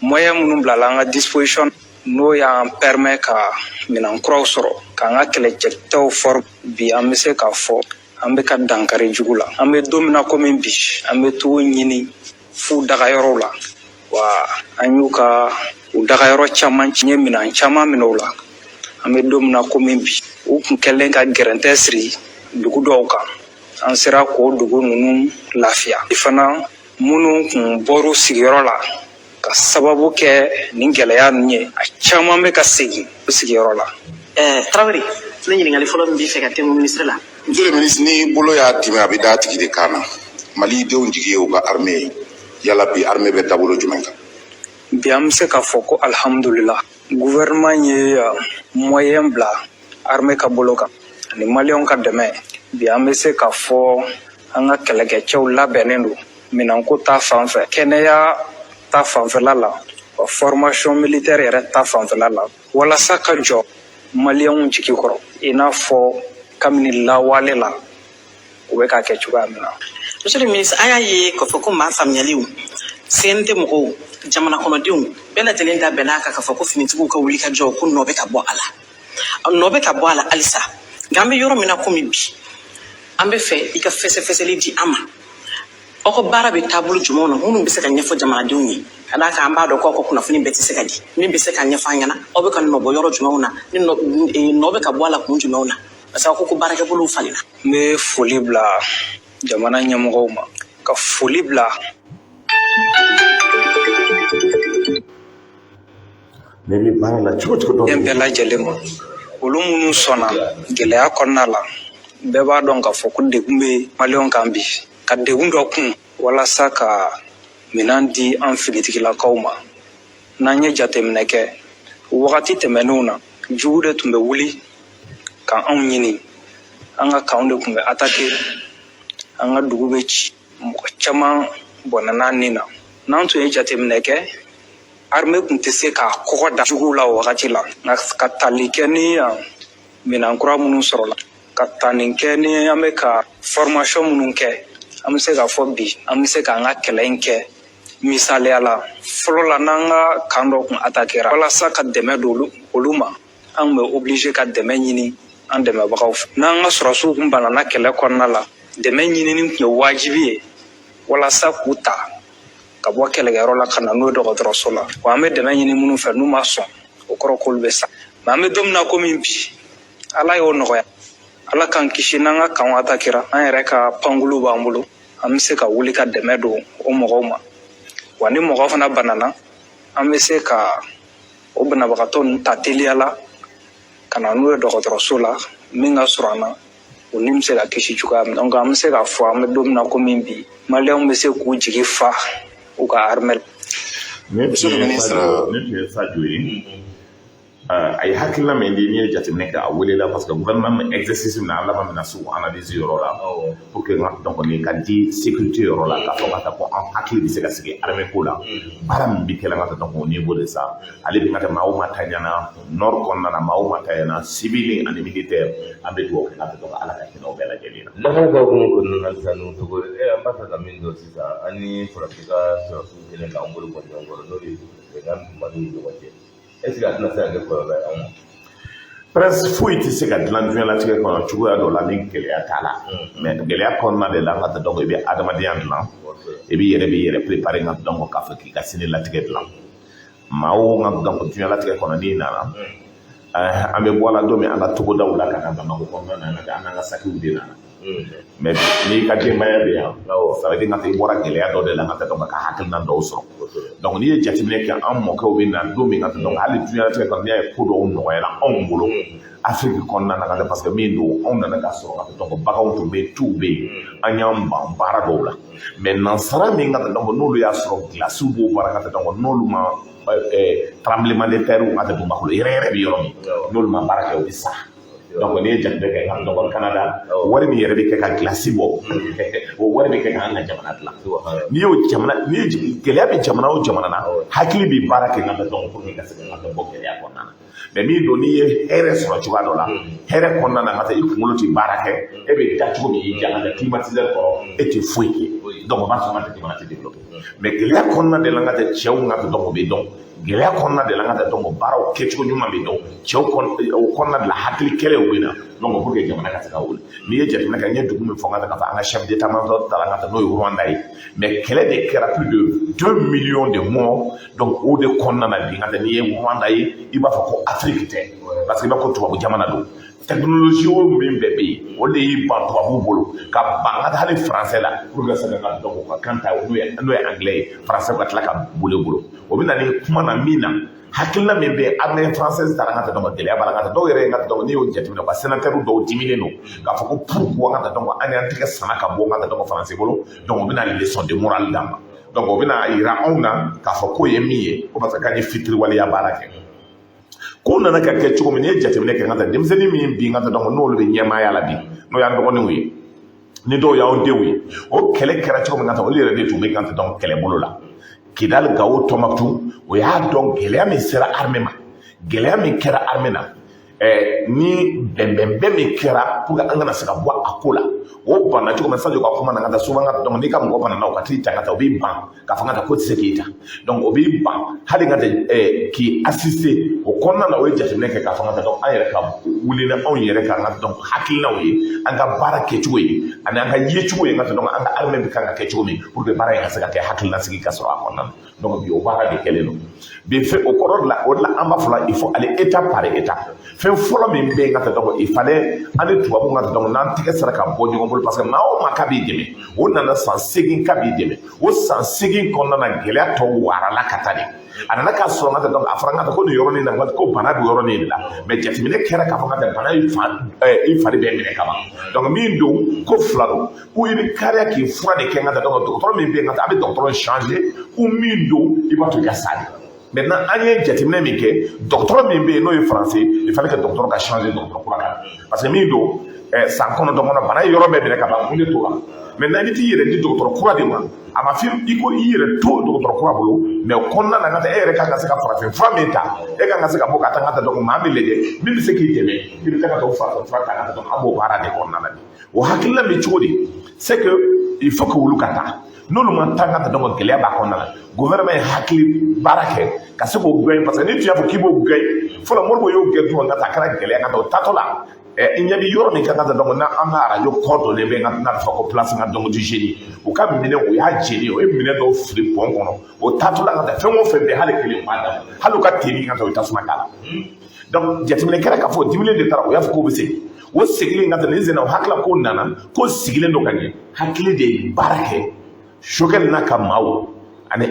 moyen minnu bilala an ka disposition, n'o y'an permet ka minɛn kuraw sɔrɔ k'an ka kɛlɛcɛw former, bi an bɛ se k'a fɔ an bɛ ka dankari jugu la. An bɛ don min na komi bi, an bɛ t'u ɲini f'u dagayɔrɔw la, wa an y'u ka u dagayɔrɔ caman ye, minɛn caman minɛ u la. An bɛ don min na komi bi, u kun kɛlen ka gɛrɛntɛ siri dugu dɔw kan, an sera k'o dugu ninnu lafiya fana. Minnu kun bɔr'u sigiyɔrɔ la ka sababu kɛ nin gɛlɛya ninnu ye, a caman bɛ ka segin u sigiyɔrɔ la. Tarawele, ne ɲininkali fɔlɔ min b'i fɛ ka tɛmɛ minisiri la. Monsieur le ministre, ni bolo y'a dimi, a bɛ d'a tigi de kan na. Mali denw jigi ye u ka armée ye. Yala bi armée bɛ taabolo jumɛn kan? Bi, an bɛ se k'a fɔ ko alihamudulila, gouvernement ye moyen bila armée ka bolo kan. Ani maliyɛnw ka dɛmɛ, bi an bɛ se k'a fɔ an ka kɛlɛkɛcɛw labɛnnen don minɛnko ta fan fɛ, kɛnɛya ta fanfɛla la, wa formation militaire yɛrɛ ta fanfɛla la, walasa ka jɔ maliyɛnw jigi kɔrɔ i n'a fɔ kabini lawale la u bɛ k'a kɛ cogoya min na. Monsieur le ministre, an y'a ye k'a fɔ ko maa faamuyaliw, CNT mɔgɔw, jamana kɔnɔdenw bɛɛ lajɛlen da bɛn'a kan k'a fɔ ko finitigiw ka wuli ka jɔ, ko nɔ bɛ ka bɔ a la, nɔ bɛ ka bɔ a la halisa. Nka an bɛ yɔrɔ min na komi bi, an bɛ fɛ i ka fɛsɛfɛsɛli di an ma. Aw ka baara bɛ taabolo jumɛnw na minnu bɛ se ka ɲɛfɔ jamanadenw ye? Ka d'a kan an b'a dɔn k'aw ka kunnafoni bɛɛ tɛ se ka di. Min bɛ se ka ɲɛfɔ an ɲɛna, aw bɛ ka nɔ bɔ yɔrɔ jumɛnw na, ni nɔ bɛ ka bɔ a la kun jumɛnw na? Parce que aw ko ko baarakɛbolow falenna. N bɛ foli bila jamana ɲɛmɔgɔw ma, ka foli bila Ne bɛ baara la cogo cogo dɔ den bɛɛ lajɛlen ma, olu minnu sɔnna gɛlɛya kɔnɔna la. Bɛɛ b'a dɔn k'a fɔ ko degun bɛ maliyɛnw kan bi, ka degun dɔ kun walasa ka minɛn di an finitigilakaw ma. N'an ye jateminɛ kɛ wagati tɛmɛnenw na, jugu de tun bɛ wuli ka anw ɲini, an ka kanw de tun bɛ atake, an ka dugu bɛ ci, mɔgɔ caman bɔnɛna nin na. N'an tun ye jateminɛ kɛ, armée tun tɛ se k'a kɔgɔ da juguw la o wagati la. Nka ka tali kɛ ni minɛn kura minnu sɔrɔla, ka tali kɛ ni an bɛ ka formation minnu kɛ, an bɛ se k'a fɔ bi an bɛ se k'an ka kɛlɛ in kɛ. Misaliya la, fɔlɔ la, n'an ka kan dɔ tun atakera, walasa ka dɛmɛ don olu ma, an tun bɛ obligé ka dɛmɛ ɲini an dɛmɛbagaw fɛ. N'an ka sɔrɔdasiw tun banana kɛlɛ kɔnɔna la, dɛmɛ ɲinini tun ye wajibi ye walasa k'u ta ka bɔ kɛlɛkɛyɔrɔ la ka na n'o ye dɔgɔtɔrɔso la. Wa an bɛ dɛmɛ ɲini minnu fɛ, n'u ma sɔn, o kɔrɔ k'olu bɛ sa. Mɛ an bɛ don min na komi bi, Ala y'o nɔgɔya, Ala k'an kisi, n'an ka kanw atakera, an yɛrɛ ka pankulu b'an bolo, an bɛ se ka wuli ka dɛmɛ don o mɔgɔw ma. Wa ni mɔgɔ fana banana, an bɛ se ka o banabagatɔ ninnu ta teliya la ka na n'u ye dɔgɔtɔrɔso la min ka surun an na, o ni bɛ se ka kisi cogoya min na. Donc an bɛ se k'a fɔ an bɛ don min na komi bi, maliyɛnw bɛ se k'u jigi fa u ka armée la. Monsieur le ministre. Ne tun ye Sadio ye, a ye hakilina min di, n'i ye jateminɛ kɛ, a welela parce que gouvernement bɛ exercice min na, an laban bɛna se o analyse yɔrɔ la pour que donc nin ka di sécurité yɔrɔ la, k'a fɔ ka taa ko an hakili bɛ se ka sigi armée ko la, baara min bɛ kɛla ka taa. Donc au niveau de ça, ale bi ka taa maa o maa ta ɲɛna nord kɔnɔna na, maa o maa ta ɲɛna, civil ani militaire, an bɛ dugawu kɛ ka taa donc Ala ka hinɛ o bɛɛ lajɛlen na. Lakana ka hukumu kɔnɔna na sisan, n'o cogo an b'a fɛ ka min dɔn sisan, an ni Faransi ka sɔrɔdasiw kɛlen k'an bolo bɔ ɲɔgɔn kɔrɔ, n'o ye bɛnkan Mali ni ɲɔgɔn cɛ, est ce que a tɛna se ka kɛ kɔlɔlɔ ye anw ma? Presque foyi tɛ se ka dilan diɲɛlatigɛ kɔnɔ cogoya dɔ la ni gɛlɛya t'a la. Mais gɛlɛya kɔnɔna de la ka taa donc i bɛ adamadenya dilan, i b'i yɛrɛ b'i yɛrɛ préparer ka donc k'a fɔ k'i ka sini latigɛ dilan. Maa o ka donc diɲɛlatigɛ kɔnɔ, n'i nana, an bɛ bɔ a la don min, an ka togodaw la ka na Bamakɔ kɔnɔna na, an n'an ka sakiw de nana. Mais n'i ka denbaya bɛ yan, ça veut dire ka i bɔra gɛlɛya dɔ de la ka taa donc ka hakilina dɔw sɔrɔ. Donc n'i ye jateminɛ kɛ, an mɔkɛw bɛ na don min ka taa donc hali diɲɛlatigɛ kɔnɔ, n'i y'a ye ko dɔw nɔgɔyara anw bolo Afiriki kɔnɔna na ka taa, parce que min don, anw nana ka sɔrɔ ka taa donc baganw tun bɛ yen, tuw bɛ yen, an y'an ban baara dɔw la. Mais nansara min ka taa donc n'olu y'a sɔrɔ gilasiw b'o baara ka taa donc n'olu ma tremblement de terre ka taa dugumakolo yɛrɛ yɛrɛ bɛ yɔrɔ min, n'olu ma baara kɛ, u bɛ sa. Donc n'i ye jateminɛ kɛ ka donc Canada, wari min yɛrɛ bɛ kɛ ka gilasi bɔ, o wari bɛ kɛ k'an ka jamana dilan. N'i y'o jamana, n'i ye gɛlɛya bɛ jamana o jamana na, hakili bɛ baara kɛ ka donc pour que ka se ka bɔ gɛlɛya kɔnɔna na. Mais min don, n'i ye hɛrɛ sɔrɔ cogoya dɔ la, hɛrɛ kɔnɔna na ka taa, i kunkolo tɛ baara kɛ, e bɛ da cogo min y'i ja ka taa climatiseur kɔrɔ, e tɛ foyi kɛ. Donc o b'a sɔrɔ an ka jamana tɛ développer. Mais gɛlɛya kɔnɔna de la ka taa, cɛw ka donc o bɛ dɔn. Gɛlɛya kɔnɔna de la ka taa donc baaraw kɛcogo ɲuman bɛ dɔn cɛw o kɔnɔna de la, hakili kɛlɛw bɛ na donc pour que jamana ka se ka wuli. N'i ye jateminɛ kɛ, n ye dugu min fɔ ka taa k'a fɔ an ka chef d'état-major taara ka taa, n'o ye Rwanda ye, mais kɛlɛ de kɛra, plus de 2 millions de morts. Donc o de kɔnɔna na bi ka taa, n'i ye Rwanda ye, i b'a fɔ ko Afrique tɛ, parce que i b'a fɔ ko tubabu jamana don. Technologie o min bɛɛ bɛ yen, o de y'i ban tubabuw bolo ka ban ka hali français la pour que ka se ka donc u ka kan ta, n'o ye anglais ye, français ka tila ka boli u bolo. O bɛ na ni kuma na min na, hakilina min bɛ yen, armée française taara ka taa donc gɛlɛya b'a la ka taa dɔw yɛrɛ ye ka taa donc n'i y'o jateminɛ, u ka sénateur dɔw diminen don k'a fɔ ko pourquoi ka taa donc an y'an tɛgɛ sama ka bɔ ka taa donc français bolo. Donc o bɛ na leçon de morale d'an ma. Donc o bɛna yira anw na k'a fɔ k'o ye min ye, ko parce que k'an ye fitiriwaleya baara kɛ. Ko nana ka kɛ cogo min, n'i ye jateminɛ kɛ, n ka taa denmisɛnnin min bi, n ka taa, donc n'olu bɛ ɲɛmaaya la bi, n'o y'an dɔgɔninw ye, ni dɔw y'anw denw ye, o kɛlɛ kɛra cogo min, ka taa olu yɛrɛ de tun bɛ, ka taa, donc kɛlɛbolo la Kidali, Gawo, Tɔnbɔkutu. O y'a dɔn gɛlɛya min sera armée ma, gɛlɛya min kɛra armée na, ni bɛnbɛnbɛn min kɛra pour que an kana se ka bɔ a ko la, o banna cogo min. Sadio ka kuma na, ka taa souvent, ka donc n'i ka mɔgɔ banna, o ka t'i ta, ka taa, o b'i ban k'a fɔ ka taa ko tɛ se k'i ta. Donc o b'i ban hali ka k'i assister o kɔnɔna na. O ye jateminɛ kɛ k'a fɔ ka taa, donc an yɛrɛ ka wuli ni anw yɛrɛ ka, an ka donc hakilinaw ye, an ka baara kɛcogo ye ani an ka yecogo ye, ka taa, donc an ka armée bɛ kan ka kɛ cogo min pour que baara in ka se ka kɛ, hakilinasigi ka sɔrɔ a kɔnɔna na. Donc bi, o baara de kɛlen don bi fɛn o kɔrɔ de la. O de la, an b'a fɔ la, il faut aller étape par étape. Fɛn fɔlɔ min bɛ yen, ka taa, donc il fallait an ni tubabuw ka taa, donc n'an tɛgɛ sera ka bɔ ɲɔgɔn bolo, parce que maa o maa k'a b'i dɛmɛ, o nana san 8 k'a b'i dɛmɛ. O san 8 kɔnɔna na, gɛlɛya tɔw warala ka taa de. A nana k'a sɔrɔ, n ka taa, donc a fɔra n ka taa ko nin yɔrɔnin na, ko bana bɛ yɔrɔnin de la. Mais jateminɛ kɛra k'a fɔ n ka taa bana i fa i fari bɛɛ minɛ ka ban. Donc min don, ko fila don: ou i bɛ kariya k'i fura de kɛ, n ka taa, donc dɔgɔtɔrɔ min bɛ yen, n ka taa, a bɛ dɔgɔtɔrɔ changer, ou min don, i b'a to i ka sa de. Maintenant, an ye jateminɛ min kɛ, dɔgɔtɔrɔ min bɛ yen, n'o ye français, il fallait que dɔgɔtɔrɔ ka changer, dɔgɔtɔrɔ kura kan, parce que min don, san 9 kɔnɔ, bana ye yɔrɔ bɛɛ minɛ ka ban, mun de tora? Maintenant, i bɛ t'i yɛrɛ di dɔgɔtɔrɔ kura de ma. A ma f'i i ko i yɛrɛ to dɔgɔtɔrɔ kura bolo, mais o kɔnɔna na, ka taa, e yɛrɛ kan ka se ka farafin fura min ta, e kan ka se ka bɔ ka taa, ka taa, donc maa min lajɛ min bɛ se k'i dɛmɛ, i bɛ taa ka taa o farafin fura ta, ka taa. Donc an b'o baara de kɔnɔna na bi. O hakilina bɛ cogo di? C'est que il faut que olu ka taa. N'olu ma taa, ka taa, donc gɛlɛya b'a kɔnɔna la. Gouvernement ye hakili baara kɛ ka se k'o gɛn, parce que ni tun y'a fɔ k'i b'o gɛn fɔlɔ, Modibo y'o gɛn dɔrɔn, ka taa, a kɛra gɛlɛya. Ka taa o taatɔ la, i ɲɛ bɛ yɔrɔ min kan, ka taa, donc n'an ka arajo kɔ donnen bɛ, n'a bɛ fɔ ko place, ka donc du génie, u ka minɛ, u y'a jeni, o ye minɛ dɔw fili pɔn kɔnɔ. O taatɔ la, ka taa, fɛn o fɛn bɛ, hali kelen u m'a d'a ma, hali u ka tenue, ka taa, u ye tasuma k'a la. Donc jateminɛ kɛra k'a fɔ diminen de taara. O y'a fɔ k'o bɛ segin. O seginnen, ka taa nin senna, o hakili ko nana ko sigilen don ka ɲɛ. Hakili de ye baara kɛ. Choguel n'a ka maaw ani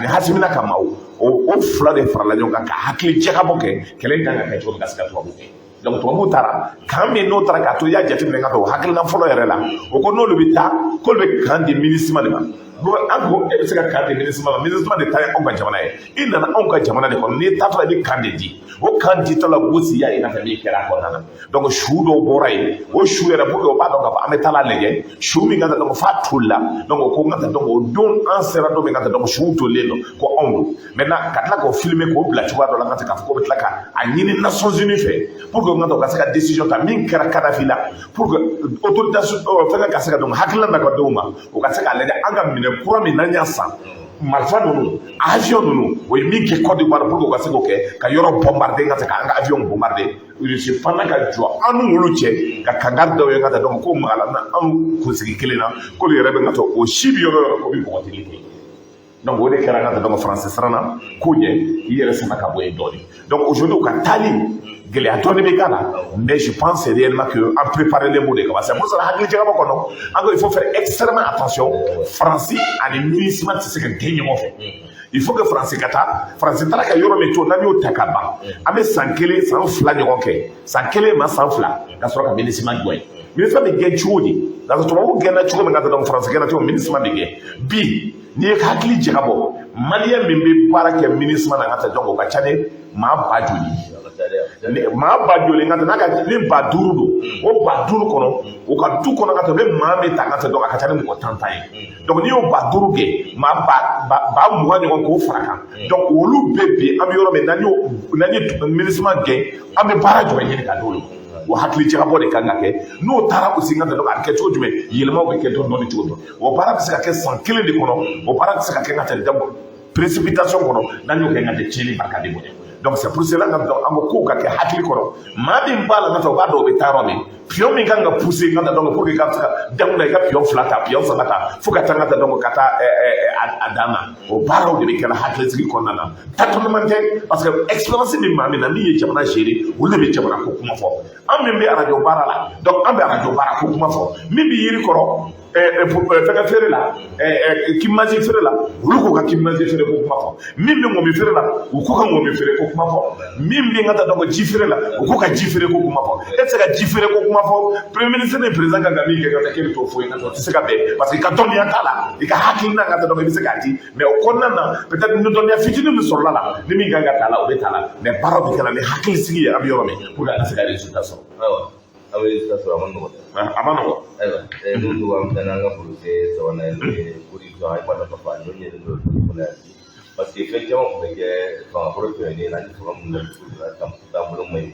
Assimi n'a ka maaw, o fila de farala ɲɔgɔn kan ka hakili jagabɔ kɛ kɛlɛ in kan ka kɛ cogo min, ka se ka tubabu kɛ. Donc tubabuw taara kan min, n'o taara k'a to, i y'a jateminɛ ka o hakilina fɔlɔ yɛrɛ la, o ko n'olu bɛ taa, k'olu bɛ camp di MINUSMA de ma. An ko e bɛ se ka camp di MINUSMA ma? MINUSMA de ta ye anw ka jamana ye. I nana anw ka jamana de kɔnɔ, n'i taatɔ la, i bɛ camp de di. O camp ditɔ la, gosi y'a ye n'a fɛ min kɛra a kɔnɔna na. Donc su dɔw bɔra yen, o su yɛrɛ, pour que o b'a dɔn k'a fɔ an bɛ taa la lajɛ su min ka taa, donc f'a tolila. Donc o ko n ka taa, donc o don an sera don min, ka taa, donc suw tolilen don ko anw don. Maintenant, ka tila k'o filmer, k'o bila cogoya dɔ la, n ka taa k'a fɔ k'o bɛ tila ka a ɲini Nations Unies fɛ pour que n ka taa o ka se ka décision ta min kɛra Kadafi la, pour que autorisation fɛngɛ ka se ka donc hakilina na ka d'o ma, o ka se k'a lajɛ an ka minɛ kura min n'an y'a san, marifa ninnu, avion ninnu, o ye min kɛ Côte d'Ivoire, pour que u ka se k'o kɛ ka yɔrɔ bombarder, ka se k'an ka avion bombarder. Russie fana ka jɔ an n'olu cɛ ka kangari daw ye, ka taa, donc ko magala na anw kunsigi kelen na, k'olu yɛrɛ bɛ ka to o si bi yɔrɔ yɔrɔ ko bi bɔgɔtili kɛ. Donc o de kɛra, ka taa, donc France siranna ko ɲɛ, i yɛrɛ sama ka bɔ yen dɔɔnin. Donc aujourd'hui, u ka taali gɛlɛya dɔɔnin bɛ k'a la, mais je pense réellement que an préparé len b'o de kama. C'est pour cela, hakili jagabɔ kɔnɔ, an ko il faut faire extrêmement attention. Faransi ani MINUSMA tɛ se ka gɛn ɲɔgɔn fɛ. Il faut que Faransi ka taa. Faransi taara ka yɔrɔ min to, n'an y'o ta ka ban, an bɛ san 1, san 2 ɲɔgɔn kɛ, san 1 ma san 2, ka sɔrɔ ka MINUSMA gɛn. MINUSMA bɛ gɛn cogo di? Parce que tubabu gɛnna cogo min, ka taa, donc Faransi gɛnna cogo min, MINUSMA bɛ gɛn bi. N'i ye hakili jagabɔ, malien min bɛ baara kɛ MINUSMA na, ka taa, donc o ka ca ni maa ba joli ye? Maa ba joli? Ka taa n'a ka ni 5000 don, o 5000 kɔnɔ, o ka du kɔnɔ, ka taa, u bɛ maa min ta, ka taa, donc a ka ca ni mɔgɔ 10 tan ye. Donc n'i y'o 5000 kɛ maa ba 20 ɲɔgɔn k'o fara kan, donc olu bɛɛ bi, an bɛ yɔrɔ min, n'an y'o n'an ye MINUSMA gɛn, an bɛ baara jumɛn ɲini ka d'olu ma? O hakili jagabɔ de kan ka kɛ. N'o taara aussi, ka taa, donc a bɛ kɛ cogo jumɛn? Yɛlɛmaw bɛ kɛ dɔɔnin dɔɔnin cogo jumɛn? O baara bɛ se ka kɛ san 1 de kɔnɔ. O baara tɛ se ka kɛ ka taa précipitation kɔnɔ. N'an y'o kɛ, ka tɛ tiɲɛni barika de bonya. Donc c'est pour cela ka donc an ko kow ka kɛ hakili kɔnɔ. Maa min b'a la, ka taa, o b'a dɔn o bɛ taa yɔrɔ min, pion min kan ka pousser, ka taa, donc pour que ka se ka daminɛ, i ka pion fila ta, pion saba ta, fo ka taa, ka taa, donc ka taa a dan na. O baaraw de bɛ kɛ hakilisigi kɔnɔna na. Tâtonnement tɛ, parce que expérience bɛ maa min na, min ye jamana gérer, olu de bɛ jamana ko kuma fɔ. An min bɛ arajo baara la, donc an bɛ arajo baara ko kuma fɔ. Min bɛ yiri kɔrɔ, fɛngɛ feere la, kimimaji feere la, olu k'u ka kimimaji feere ko kuma fɔ. Min bɛ ŋɔmi feere la, u k'u ka ŋɔmi feere ko kuma fɔ. Min bɛ ka taa donc ji feere la, u k'u ka ji feere ko kuma fɔ. E tɛ se ka ji feere ko kuma fɔ, premier ministre ni président kan ka min kɛ ka taa, k'e bɛ t'o fɔ yen, o tɛ se ka bɛn, parce que i ka dɔnniya t'a la, i ka hakilina ka taa, donc i bɛ se k'a di, mais o kɔnɔna na, peut-être ni dɔnniya fitinin min sɔrɔla la, ni min kan ka t'a la, o bɛ t'a la, mais baaraw bɛ kɛ la ni hakilisigi ye, an bɛ yɔrɔ min, pour que an ka se ka résultat sɔrɔ. Ayiwa, an bɛ résultat sɔrɔ, a ma nɔgɔn dɛ. A ma nɔgɔn. Ayiwa, n'u ko an bɛ taa n'an ka porozɛ sabanan ye, n'o ye corruption. An b'a dɔn k'a fɔ a ɲɔ ɲɛlen don dugu kɔnɔ yan bi, parce que fɛn caman tun bɛ kɛ fanga kɔrɔ tɛmɛnen na, ni fanga minnu na taabolo man ɲi,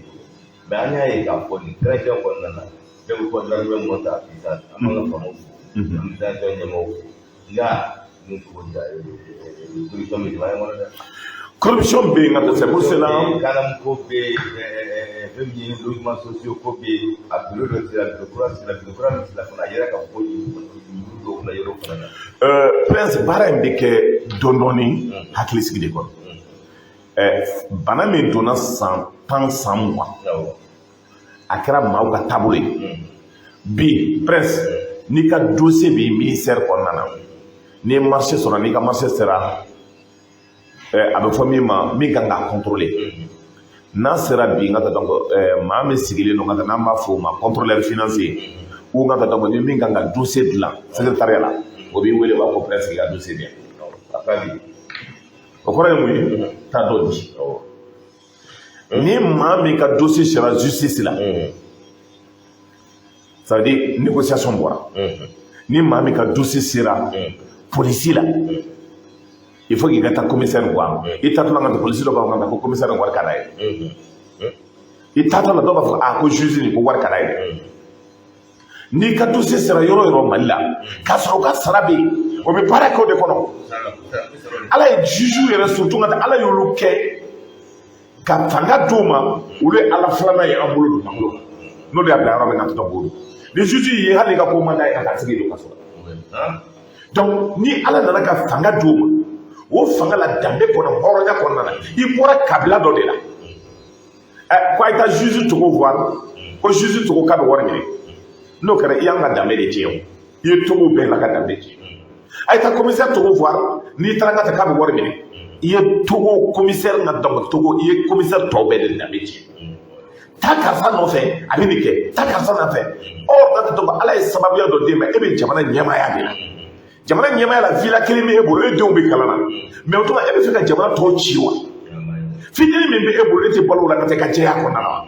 mais an y'a ye k'a fɔ nin transition kɔnɔna na, bɛɛ bɛ fɔ transition monte en puissance. An b'an ka faamaw fo, an bɛ transition ɲɛmɔgɔw fo, nka nin cogo di, corruption bɛ jamana in kɔnɔ dɛ. Corruption bɛ yen nka c'est pour cela. Kanamu ko bɛ yen, fɛn min ye logement sociaux ko bɛ yen, a bureau dɔ sera, bureau kura sera, bureau kura min sera fana, a yɛrɛ ka fɔ yurugu dɔw fana yɔrɔ fana na. Prince, baara in bɛ kɛ dɔɔni dɔɔni, hakilisigi de kɔnɔ. Bana min donna san 10, san 20, a kɛra maaw ka taabolo ye. Bi, Prince, n'i ka dossier bɛ ministère kɔnɔna na, n'i ye marché sɔrɔ, n'i ka marché sera, a bɛ fɔ min ma, min kan k'a contrôler, n'a sera bi n ka taa, donc maa min sigilen don ka taa, n'an b'a fɔ o ma contrôleur financier, ou n ka taa, donc ni min kan ka dossier dilan secrétariat la, o b'i wele, o b'a fɔ: "Prince, i ka dossier di yan." O kɔrɔ ye mun ye? Taa dɔ di. Ni maa min ka dossier sera justice la, ça veut dire négociation bɔra. Ni maa min ka dossier sera polisi la, il faut k'i ka taa commissaire quoi. I taatɔ la ka taa polisi dɔ b'a fɔ ko commissaire, wari ka d'a ye. I taatɔ la, dɔw b'a fɔ: "Ah, ko juge nin ko wari ka d'a ye dɛ." N'i ka dossier sera yɔrɔ o yɔrɔ Mali la, k'a sɔrɔ u ka sara bɛ yen, o bɛ baara kɛ o de kɔnɔ. Ala ye juge yɛrɛ, surtout ka taa, Ala y'olu kɛ ka fanga d'u ma, olu ye Ala filanan ye an bolo dugumakolo kan. N'olu y'a bila yɔrɔ min na, ka tɔ bolo ni juge ye, hali i ka ko man d'a ye, ka taa sigi don ka sɔrɔ. Donc ni Ala nana ka fanga d'u ma, o fanga la, danbe kɔnɔ, hɔrɔnya kɔnɔna na, i bɔra kabila dɔ de la. Ɛ, ko a ye taa juge Togo voir, ko juge Togo k'a bɛ wari ɲini, n'o kɛra, i y'an ka danbe de tiɲɛ. O i ye Togo bɛɛ la ka danbe tiɲɛ. A ye taa commissaire Togo voir, n'i taara ka taa k'a bɛ wari minɛ, i ye Togo commissaire ka danbe, Togo, i ye commissaire tɔw bɛɛ de danbe tiɲɛ. Taa karisa nɔfɛ, a bɛ nin kɛ, taa karisa nɔfɛ. Ɔ, n'a tɛ dɔn, Ala ye sababuya dɔ d'e ma, e bɛ jamana ɲɛmaaya de la. Jamana ɲɛmaaya la, villa kelen bɛ e bolo, e denw bɛ kalan na, mais o tuma e bɛ fɛ ka jamana tɔw ci wa? Fitinin min bɛ e bolo, e tɛ balo o la ka taa i ka jɛya kɔnɔna na wa?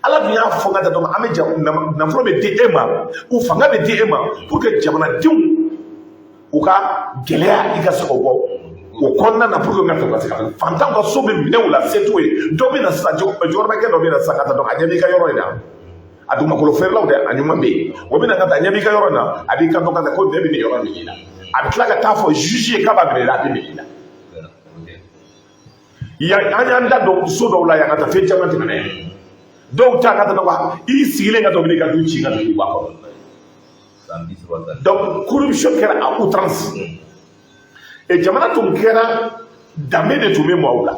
Ala dun y'a fɔ ka taa, donc an bɛ nafolo bɛ di e ma, u fanga bɛ di e ma pour que jamanadenw u ka gɛlɛya, i ka se k'o bɔ o kɔnɔna na, pour que n ka se ka fantanw ka so bɛ minɛ u la, se t'u ye. Dɔ bɛ na sisan, jɔyɔrɔbakɛ dɔ bɛ na sisan ka taa, donc a ɲɛ b'i ka yɔrɔ in na, a dugumakolo feerelaw dɛ, a ɲuman bɛ yen, o bɛ na ka taa, a ɲɛ b'i ka yɔrɔ in na, a b'i kanto ka taa ko ne bɛ nin yɔrɔ min la, a bɛ tila ka taa fɔ juge ye k'a b'a minɛ i la, a bɛ minɛ i la. Yan, an y'an da don so dɔw la yan ka taa, fɛn caman tɛmɛna yan. Dɔw ta ka taa, donc i sigilen ka dɔ bɛ ka du ci ka dugu b'a kɔnɔ. Donc corruption kɛra à outrance et jamana tun kɛra danbe de tun bɛ maaw la.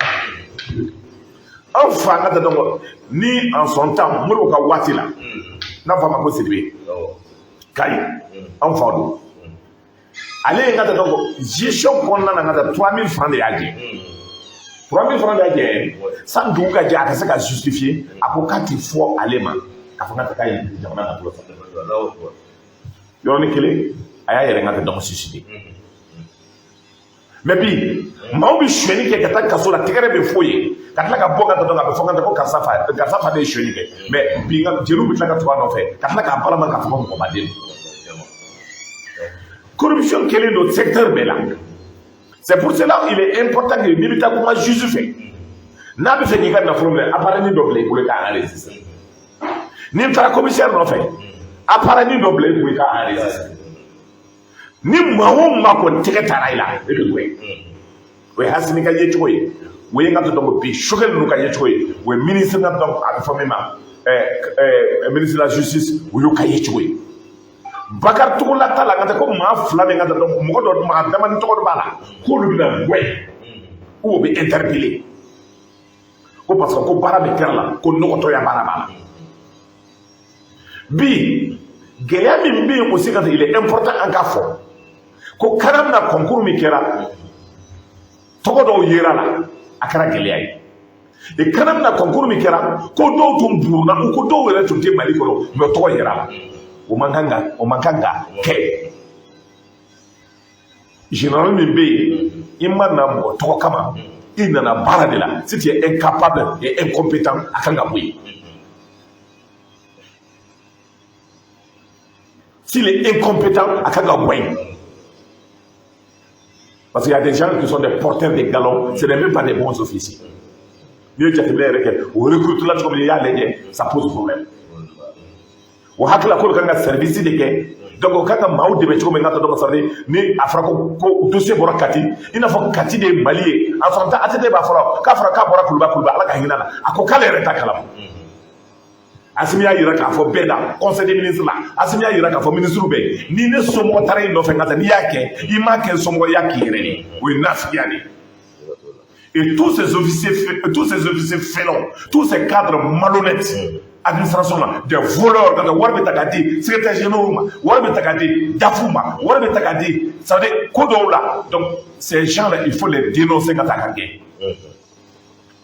An fa ka taa, donc ni en son temps, Modibo ka waati la, n'a fɔ a ma ko Sidibe Kayi, an fa don, ale ye n ka taa, donc gestion kɔnɔna na, n ka taa 3000 francs de y'a jɛ, 3000 francs de y'a jɛ. San dugu ka jɛ, a ka se ka justifier, a ko k'a ti fɔ ale ma k'a fɔ n ka taa k'a ye jamana nafolo sɔrɔ. Yɔrɔnin kelen, a y'a yɛrɛ n ka taa donc suicider. Mais bi, maaw bɛ sonyɛli kɛ ka taa kaso la, tɛgɛrɛ bɛ f'o ye ka tila ka bɔ ka taa, donc a bɛ fɔ ka taa ko karisa fa, karisa fa de ye sonyɛli kɛ. Mais bi, nka jeliw bɛ tila ka tugu a nɔfɛ ka tila k'a balama k'a fɔ ko mɔgɔbaden don. Corruption kɛlen don secteur bɛɛ la. C'est pour cela il est important que n'i bɛ taa kuma juge fɛ, n'a bɛ fɛ k'i ka nafolo minɛ, appareil dɔ bila i bolo k'a enregistrer. N'i taara commissaire nɔfɛ, appareil dɔ bila i kun i k'a enregistrer. Ni maa o maa kɔni tɛgɛ taara i la, e bɛ gɛn. O ye Asimi ka yecogo ye, o ye n ka to, donc bi Choguel ninnu ka yecogo ye, o ye ministre ka, donc a bɛ fɔ min ma ministre de la Justice, o y'o ka yecogo ye. Bakari Togola ta la, ka taa ko maa fila min ka taa, donc mɔgɔ dɔ, maa damani tɔgɔ dɔ b'a la, k'olu bɛna gɛn ou bɛ interpeller ko parce que ko baara min kɛra la, ko nɔgɔtɔya baara b'a la. Bi gɛlɛya min bɛ yen aussi, ka il est important an k'a fɔ ko CANAM na, concours min kɛra, tɔgɔ dɔw yera la, a kɛra gɛlɛya ye. Et CANAM na, concours min kɛra, ko dɔw tun buruna, u ko dɔw yɛrɛ tun tɛ Mali kɔnɔ, mais tɔgɔ yera la. O man kan ka kɛ. Général min bɛ yen, i ma na mɔgɔ tɔgɔ kama, i nana baara de la. Si tu es incapable et incompétent, a kan ka bɔ yen. S'il est incompétent, a kan ka bɔ yen, parce qu'il y a des gens qui sont des porteurs de galons, ce n'est même pas des bons officiers. N'i ye jateminɛ yɛrɛ kɛ, o recrute la cogo min, i y'a lajɛ, ça pose problème. O hakili la k'olu kan ka service de kɛ, donc o kan ka maaw dɛmɛ cogo min, n ka taa dɔn ka sɔrɔ ni a fɔra ko dossier bɔra Kati, i n'a fɔ Kati de ye Mali ye. A fɔra ATT b'a fɔra k'a fɔra k'a bɔra Kuluba. Kuluba, Ala ka hinɛ la, a ko k'ale yɛrɛ t'a kalama. Asimi y'a yira k'a fɔ bɛɛ la, conseil des ministres la, Asimi y'a yira k'a fɔ ministre bɛɛ, ni ne somɔgɔ taara i nɔfɛ, n ka taa, n'i y'a kɛ, i m'a kɛ somɔgɔ, i y'a k'i yɛrɛ de ye. O ye nafigiya de ye. Et tous ces officiers félons, tous ces cadres malhonnêtes, administration là, des voleurs, ka wari bɛ ta k'a di secrétaire généraux ma, wari bɛ ta k'a di DAF ma, wari bɛ ta k'a di, ça veut dire ko dɔw la. Donc ces gens-là, il faut les dénoncer ka taa ka gɛn.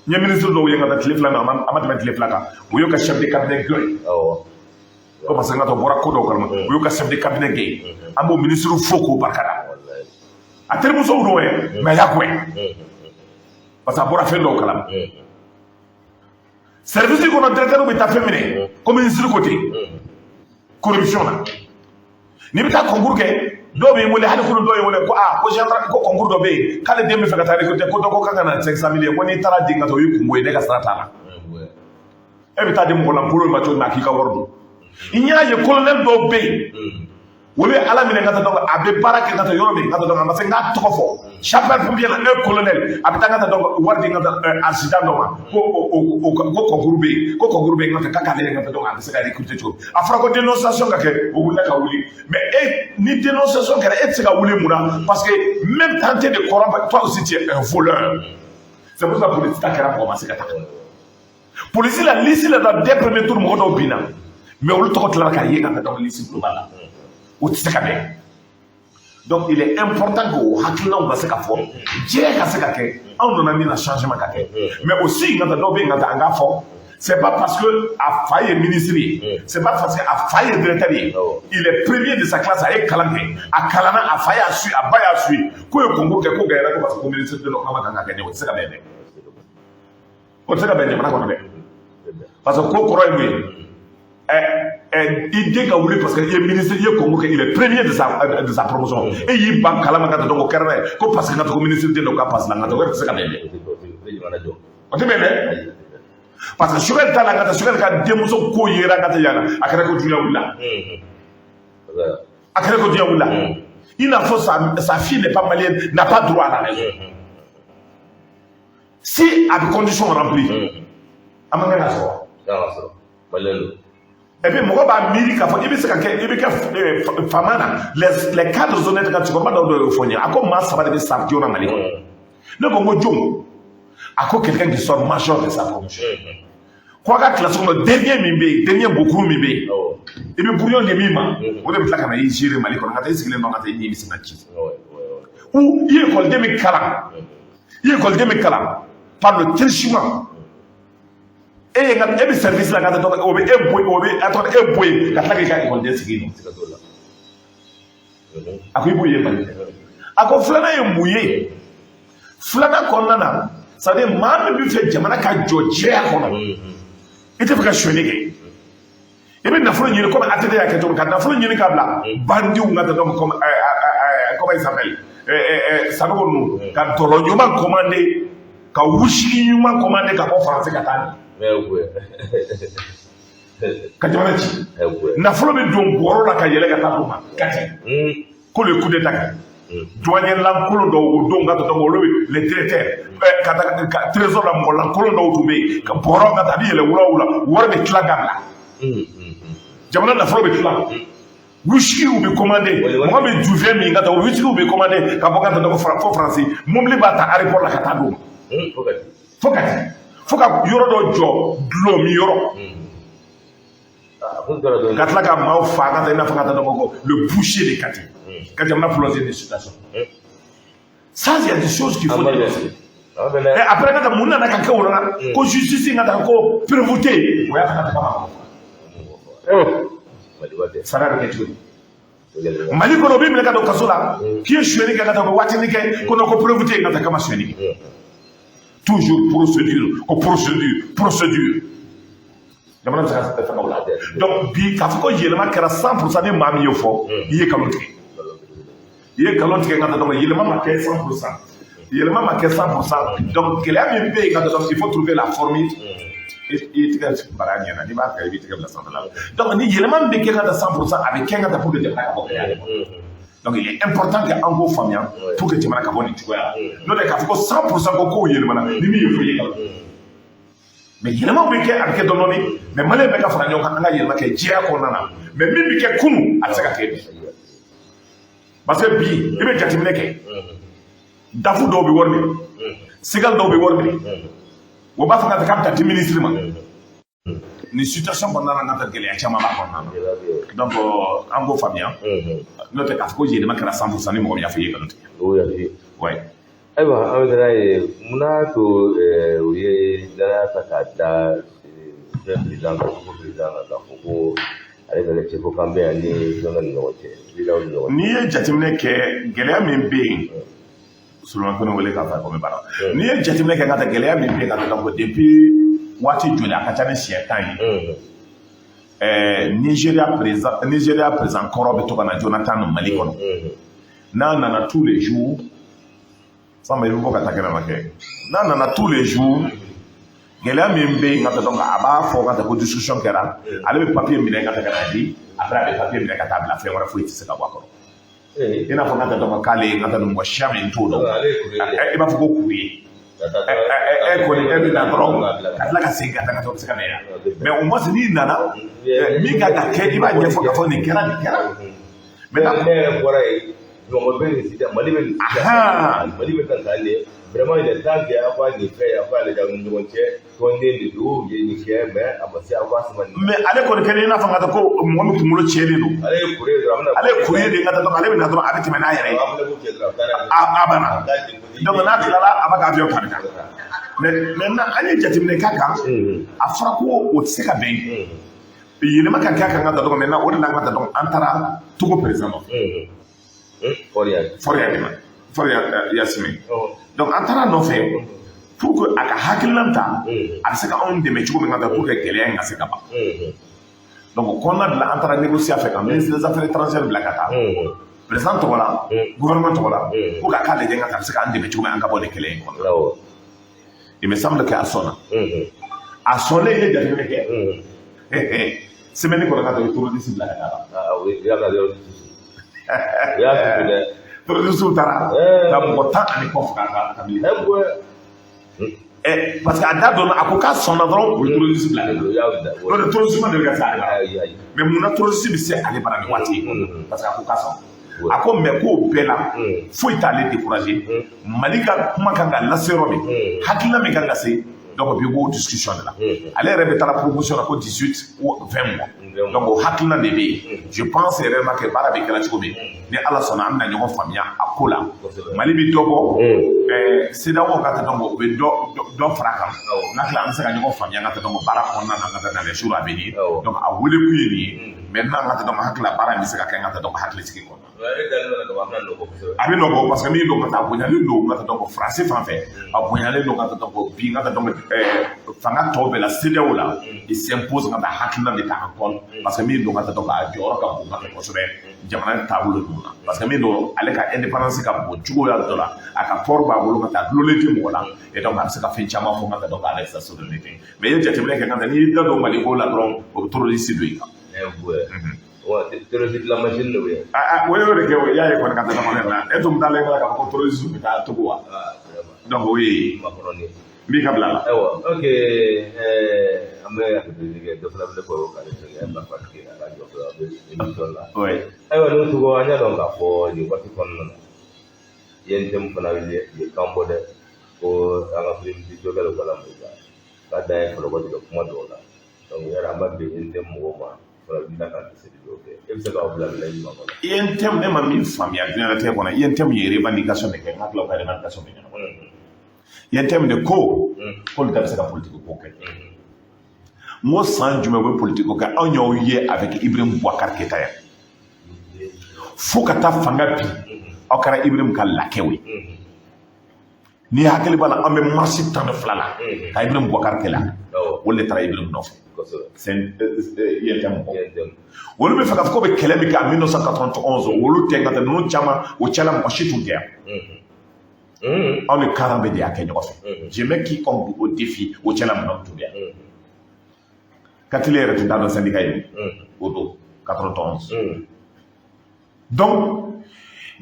N ye ministre dɔw ye ka taa tile 2 na, a ma tɛmɛ tile 2 kan, u y'u ka chef de cabinet gɛn. Ko parce que n ka taa bɔra ko dɔw kalama, u y'u ka chef de cabinet gɛn. An b'o ministre fo k'o barika da. A terimusow don yɛ, mais a y'a gɛn parce que a bɔra fɛn dɔw kalama. Service kɔnɔ, directeur bɛ taa fɛn minɛ ko ministre ko ten, corruption na. N'i bɛ taa concours kɛ, dɔw bɛ n wele hali kunun, dɔw ye n wele ko aa, ko gendarme, ko concours dɔ bɛ yen, k'ale den bɛ fɛ ka taa recruter, ko dɔ ko k'a ka na 500 000 ye, ko n'i taara den ka taa, o y'i kungo ye, ne ka sira t'a la. E bɛ taa di mɔgɔ lankolon ma cogo min na, k'i ka wari dun. N y'a ye colonel dɔw bɛ yen, olu ye Ala minɛ ka taa, donc a bɛ baara kɛ ka taa yɔrɔ min ka taa, donc a ma se n k'a tɔgɔ fɔ, sapeur pompier la, un colonel, a bɛ taa ka taa, donc wari di ka taa accident dɔ ma, ko o ko concours bɛ yen, ko concours bɛ yen, ka taa k'ale ka taa, donc a bɛ se ka recruter cogo. A fɔra ko dénonciation ka kɛ, o wulila ka wuli. Mais e, ni dénonciation kɛra, e tɛ se ka wuli. Mun na? Parce que même tenter de corrompre, toi aussi tu es un voleur. C'est pour ça police ta kɛra, mɔgɔ ma se ka taa polisi la. Liste la, dès premier tour, mɔgɔ dɔw binna, mais olu tɔgɔ tilara k'a ye ka taa, donc liste globale la, o tɛ se ka bɛn. Donc il est important que o hakilinaw ka se ka fɔ, jɛya ka se ka kɛ. Anw nana min na, changement ka kɛ. Mais aussi n ka taa, dɔw bɛ yen ka taa, an k'a fɔ, c'est pas parce que a fa ye ministre ye, c'est pas parce que a fa ye directeur ye, il est premier de sa classe, a ye kalan kɛ, a kalanna, a fa y'a su, a ba y'a su, k'o ye concours kɛ, k'o gɛlɛyara, ko parce que ko ministre de k'a ma kan ka kɛ. O tɛ se ka bɛn dɛ, o tɛ se ka bɛn jamana kɔnɔ dɛ. Parce que ko kɔrɔ ye mun ye? Ɛ ɛ, i den ka wuli parce que i ye ministre, i ye concours kɛ, il est premier de sa promotion, e y'i ban kalan ma ka taa, donc o kɛra n'a ye ko parce que n ka to ko ministre den dɔ ka passe la, n ka to, o yɛrɛ tɛ se ka bɛn dɛ. O tɛ bɛn dɛ, parce que Choguel t'a la, ka taa Choguel ka denmuso ko yera ka taa yan, a kɛra ko dunya wulila, a kɛra ko dunya wulila. I n'a fɔ sa fille n'est pas malienne, n'a pas droit à la raison. Si a bɛ condition remplie, a man kan ka sɔrɔ. Et puis mɔgɔ b'a miiri k'a fɔ i bɛ se ka kɛ, i bɛ kɛ faama na. Les cadres honnêtes, ka cɛkɔrɔba dɔw y'o fɔ n ye, a ko maa saba de bɛ sa joona Mali kɔnɔ. Ne ko n ko jɔn? A ko quelqu'un qui sort major de sa promotion, ko a ka kilasi kɔnɔ, dernier min bɛ yen, dernier bokuru min bɛ yen, i bɛ brouillon di min ma, o de bɛ tila ka na i gérer Mali kɔnɔ, ka taa i sigilen dɔn, ka taa i ɲɛ bɛ se ka ci. Ou i ye ekɔliden min kalan, i ye ekɔliden min kalan par le truchement, e ye e bɛ service la ka taa, o bɛ e bɔ, o bɛ a tɔgɔ e bɔ yen ka tila k'i ka ekɔliden sigi yen. A ko i b'o ye Mali. A ko filanan ye mun ye? Filanan kɔnɔna na, c'est à dire maa min bɛ fɛ jamana ka jɔ jɛya kɔnɔ, i tɛ fɛ ka sonyali kɛ, i bɛ nafolo ɲini komi ATT y'a kɛ cogo min, ka nafolo ɲini k'a bila bandiw ka taa, comme comment il s'appelle, Sanogo ninnu, ka dɔlɔ ɲuman commandé, ka whisky ɲuman commandé ka bɔ Faransi ka taa ka jamana ci. Nafolo bɛ don bɔrɔ la ka yɛlɛ ka taa d'u ma Kati, ko le coup d'état kɛ. Douanier lankolon dɔw o don ka taa, donc olu bɛ les directeurs ka taa ka trésor la, mɔgɔ lankolon dɔw tun bɛ yen, ka bɔrɔ ka taa, a bɛ yɛlɛ wula wula, wari bɛ tila ka bila, jamana nafolo bɛ tila, whisky bɛ commandé, mɔgɔ bɛ duvin min ka taa, o whisky bɛ commandé ka bɔ ka taa fo Faransi, mobili b'a ta aéroport la ka taa d'u ma fo Kati, fo ka yɔrɔ dɔ jɔ, dulɔ min yɔrɔ. Ka tila ka maaw fa ka taa i n'a fɔ ka taa dɔn ko le boucher de Kati ka jamana plonger nin situation. Ça, il y a des choses qu'il faut dénoncer. Et après ka taa mun nana ka kɛ o la ko justice ka taa ko preuve tɛ yen, o y'a ta ka taa kama sara bɛ kɛ cogo di? Mali kɔnɔ, o b'i minɛ ka don kaso la k'i ye sonyɛli kɛ, ka taa o bɛ waatinin kɛ ko non, ko preuve tɛ yen ka taa kama sonyɛli kɛ. Toujours procédure, ko procédure, procédure. Jamana bɛ se ka fɛn o la. Donc bi, k'a fɔ ko yɛlɛma kɛra 100%, ni maa min y'o fɔ, i ye nkalon tigɛ, i ye nkalon tigɛ. Ka taa donc yɛlɛma ma kɛ 100%, yɛlɛma ma kɛ 100%. Donc gɛlɛya min bɛ yen, ka taa donc il faut trouver la formule. I tigɛ bara ɲɛna, n'i b'a fɛ, i b'i tigɛ bila sanfɛ la. Donc ni yɛlɛma min bɛ kɛ ka taa 100%, a bɛ kɛ ka taa pour que jamana ka bɔ gɛlɛya de kɔnɔ. Donc il est important que an k'o faamuya pour que jamana ka bɔ nin cogoya la. N'o tɛ, k'a fɔ ko 100% ko kow yɛlɛmana, ni min ye fɔ, i ye nkalon. Mais yɛlɛmaw bɛ kɛ, a bɛ kɛ dɔɔnin dɔɔnin. Mais maliyɛn bɛɛ ka fara ɲɔgɔn kan, an ka yɛlɛma kɛ jɛya kɔnɔna na. Mais min bɛ kɛ kunun, a tɛ se ka kɛ bi, parce que bi, i bɛ jateminɛ kɛ, DAF dɔw bɛ wari minɛ, SEGAL dɔw bɛ wari minɛ, o b'a fɔ ka taa k'a bɛ taa di ministre ma. Nin situation kɔnɔna na, ka taa gɛlɛya caman b'a kɔnɔna na. Donc an k'o faamuya. N'o tɛ, k'a fɔ ko yɛlɛma kɛra 100%, ni mɔgɔ min y'a fɔ, i ye nkalon tigɛ. O y'a ye. Ouais. Ayiwa, an bɛ taa n'a ye. Munna to u ye danaya ta k'a da fɛn président kan, ko président kan, k'a fɔ ko ale ka kɛ cɛfɔ kan bɛ yan ni fɛn ni ɲɔgɔn cɛ, CEDEAO ni ɲɔgɔn cɛ? N'i ye jateminɛ kɛ, gɛlɛya min bɛ yen, Solomani Kone wele k'a fɔ ko bɛ baara. N'i ye jateminɛ kɛ ka taa gɛlɛya min bɛ yen ka taa, donc depuis waati joli, a ka ca ni siɲɛ 10 ye, Nigéria président kɔrɔ bɛ to ka na, Jonathan, Mali kɔnɔ. N'a nana tous les jours, Samba, i bɛ bɔ ka taa kɛnɛma kɛ. N'a nana tous les jours, gɛlɛya min bɛ yen ka taa, donc a b'a fɔ ka taa ko discussion kɛra, ale bɛ papier minɛ ka taa ka n'a di. Après, a bɛ papier minɛ ka taa bila, fɛn wɛrɛ foyi tɛ se ka bɔ a kɔrɔ. I n'a fɔ ka taa donc k'ale ka taa mɔgɔ siya min t'o dɔn, i b'a fɔ ko kuru e kɔni, e bɛ na dɔrɔn ka tila ka segin ka taa, ka taa, o bɛ se ka na yan. Mais au moins, n'i nana, min kan ka kɛ, i b'a ɲɛfɔ k'a fɔ nin kɛra, nin kɛra. Maintenant, ne yɛrɛ bɔra yen, mɔgɔ bɛ nin sisan, Mali bɛ nin sisan, Mali bɛ kan k'an de vraiment, il est temps que aw ka nin fɛn, aw k'a lajɛ aw ni ɲɔgɔn cɛ, tɔnden de don, u ye nin kɛ, mais a ma se aw ka sama nin. Mais ale kɔni kɛlen i n'a fɔ ka taa ko mɔgɔ min kunkolo tiɲɛlen don. Ale ye kure dɔrɔn, a bɛna. Ale ye kure de ka taa, donc ale bɛ na dɔrɔn, a bɛ tɛmɛ n'a yɛrɛ ye. A fana b'u cɛ dɔrɔn, A banna. Donc n'a tilala, a b'a ka avion ta ka taa. Mais maintenant, an ye jateminɛ k'a kan, a fɔra ko o tɛ se ka bɛn, yɛlɛma ka kɛ a kan ka taa. Donc maintenant, o de la, an ka taa, donc an taara Togo président nɔfɛ. Faure. Fɔri Faure Gnassingbé. Donc an taara nɔfɛ pour que a ka hakilina ta, a bɛ se ka anw dɛmɛ cogo min ka taa pour que gɛlɛya in ka se ka ban. Donc o kɔnɔna de la, an taara négocier a fɛ ka ministre des Affaires étrangères bila ka taa président tɔgɔ la, gouvernement tɔgɔ la, pour que a k'a lajɛ ka taa a bɛ se k'an dɛmɛ cogo min, an ka bɔ nin kɛlɛ in kɔnɔ. Il me semble que a sɔnna. A sɔnlen, i ye jateminɛ kɛ, semaine kɔnɔ ka taa, i terroriste bila ka taa. U y'a ka u y'a tugu dɛ. Terroriste taara ka mɔgɔ 10 ani kɔ faga ka militaire. Parce que a da dɔnna, a ko k'a sɔnna dɔrɔn, u ye terroriste bila. N'o tɛ, terroriste ma deli ka se ale bara. Mais munna terroriste bɛ se ale bara nin waati in kɔnɔ? Parce que a ko k'a sɔnna. A ko mais k'o bɛɛ la, foyi t'ale décourager. Mali ka kuma kan ka lase yɔrɔ min, hakilina min kan ka se, donc bi b'o discussion de la. Ale yɛrɛ bɛ taa proposition na ko 18 ou 20 mois. Donc o hakilina de bɛ yen. Je pense réellement que baara bɛ kɛra cogo min, ni Ala sɔnna, an bɛna ɲɔgɔn faamuya a ko la. Mali bɛ dɔ bɔ CEDEAO ka taa, donc o bɛ dɔ fara a kan. N'a tila, an bɛ se ka ɲɔgɔn faamuya ka taa donc baara kɔnɔna na, ka taa dans les jours à venir. Donc a wele kun ye nin ye. Maintenant, an ka taa, donc hakili la, baara in bɛ se ka kɛ, an ka taa donc hakilisigi kɔnɔ. A bɛ nɔ bɔ, parce que min don ka taa, a bonyalen don ka taa donc Faransi fan fɛ, a bonyalen don ka taa donc bi ka taa donc fanga tɔw bɛɛ la CEDEAO la. Il s'impose ka taa hakilina de ta en compte, parce que min don ka taa donc a jɔyɔrɔ ka bon ka taa kosɛbɛ jamana taabolo ninnu na, parce que min don, ale ka indépendance ka bon cogoya dɔ la, a ka port b'a bolo ka taa, dulonlen tɛ mɔgɔ la, et donc a bɛ se ka fɛn caman fɔ ka taa donc avec sa souveraineté. Mais i ye jateminɛ kɛ ka taa, n'i y'i da don Mali ko la dɔrɔn, o bɛ terroriste don i kan. Terroriste la machine de bɛ yen. O y'o de kɛ, o y'a ye kɔni ka taa ɲɔgɔn na, e tun t'ale k'a fɔ ko terroriste bɛ taa Togo wa? Donc o ye Makɔrɔni. N b'i ka bila la. Ayiwa, ok, an bɛ hakili kɛ dɔ fana bɛ ne kɔ k'ale fɛngɛ an b'a fɔ a tigi a ka jɔ a bɛ émission la. Ayiwa, n'o cogo, an y'a dɔn k'a fɔ nin waati kɔnɔna na, UNTM fana ye kan bɔ dɛ, ko an ka premier ministre Choguel Kokalla Maïga k'a da ye fɔlɔ tigɛ kuma dɔw la. Donc yɛrɛ, an b'a di UNTM mɔgɔw ma. Fana wulila ka laseli dɔw kɛ. E bɛ se k'aw bila minɛn jumɛn kɔnɔ? UNTM, ne ma min faamuya diɲɛlatigɛ kɔnɔ, UNTM ye revendication de kɛ. N hakili la, u ka revendication bɛ ɲɛnabɔ. UNTM de ko k'olu ta bɛ se ka politique ko kɛ. N ko san jumɛn u bɛ politique ko kɛ? Anw y'aw ye avec Ibrahim Boubacar Keïta yan fo ka taa fanga bi. Aw kɛra Ibrahim ka laquais ye. N'i hakili b'a la, an bɛ marche 12 la ka Ibrahim Boubacar kɛlɛ. Olu de taara Ibrahim nɔfɛ. C'est UNTM mɔgɔ. Olu bɛ fɛ k'a fɔ ko bɛ kɛlɛ min kɛ en 1991, olu tɛ. Nka tɛ ninnu caman o cɛla, mɔgɔ si tun tɛ yan. Anw ni karan bɛ de y'a kɛ ɲɔgɔn fɛ. Je mets quiconque au défi, o cɛla mɔgɔ tun bɛ yan. Katile yɛrɛ tun t'a dɔn syndicat ye o don 91. Donc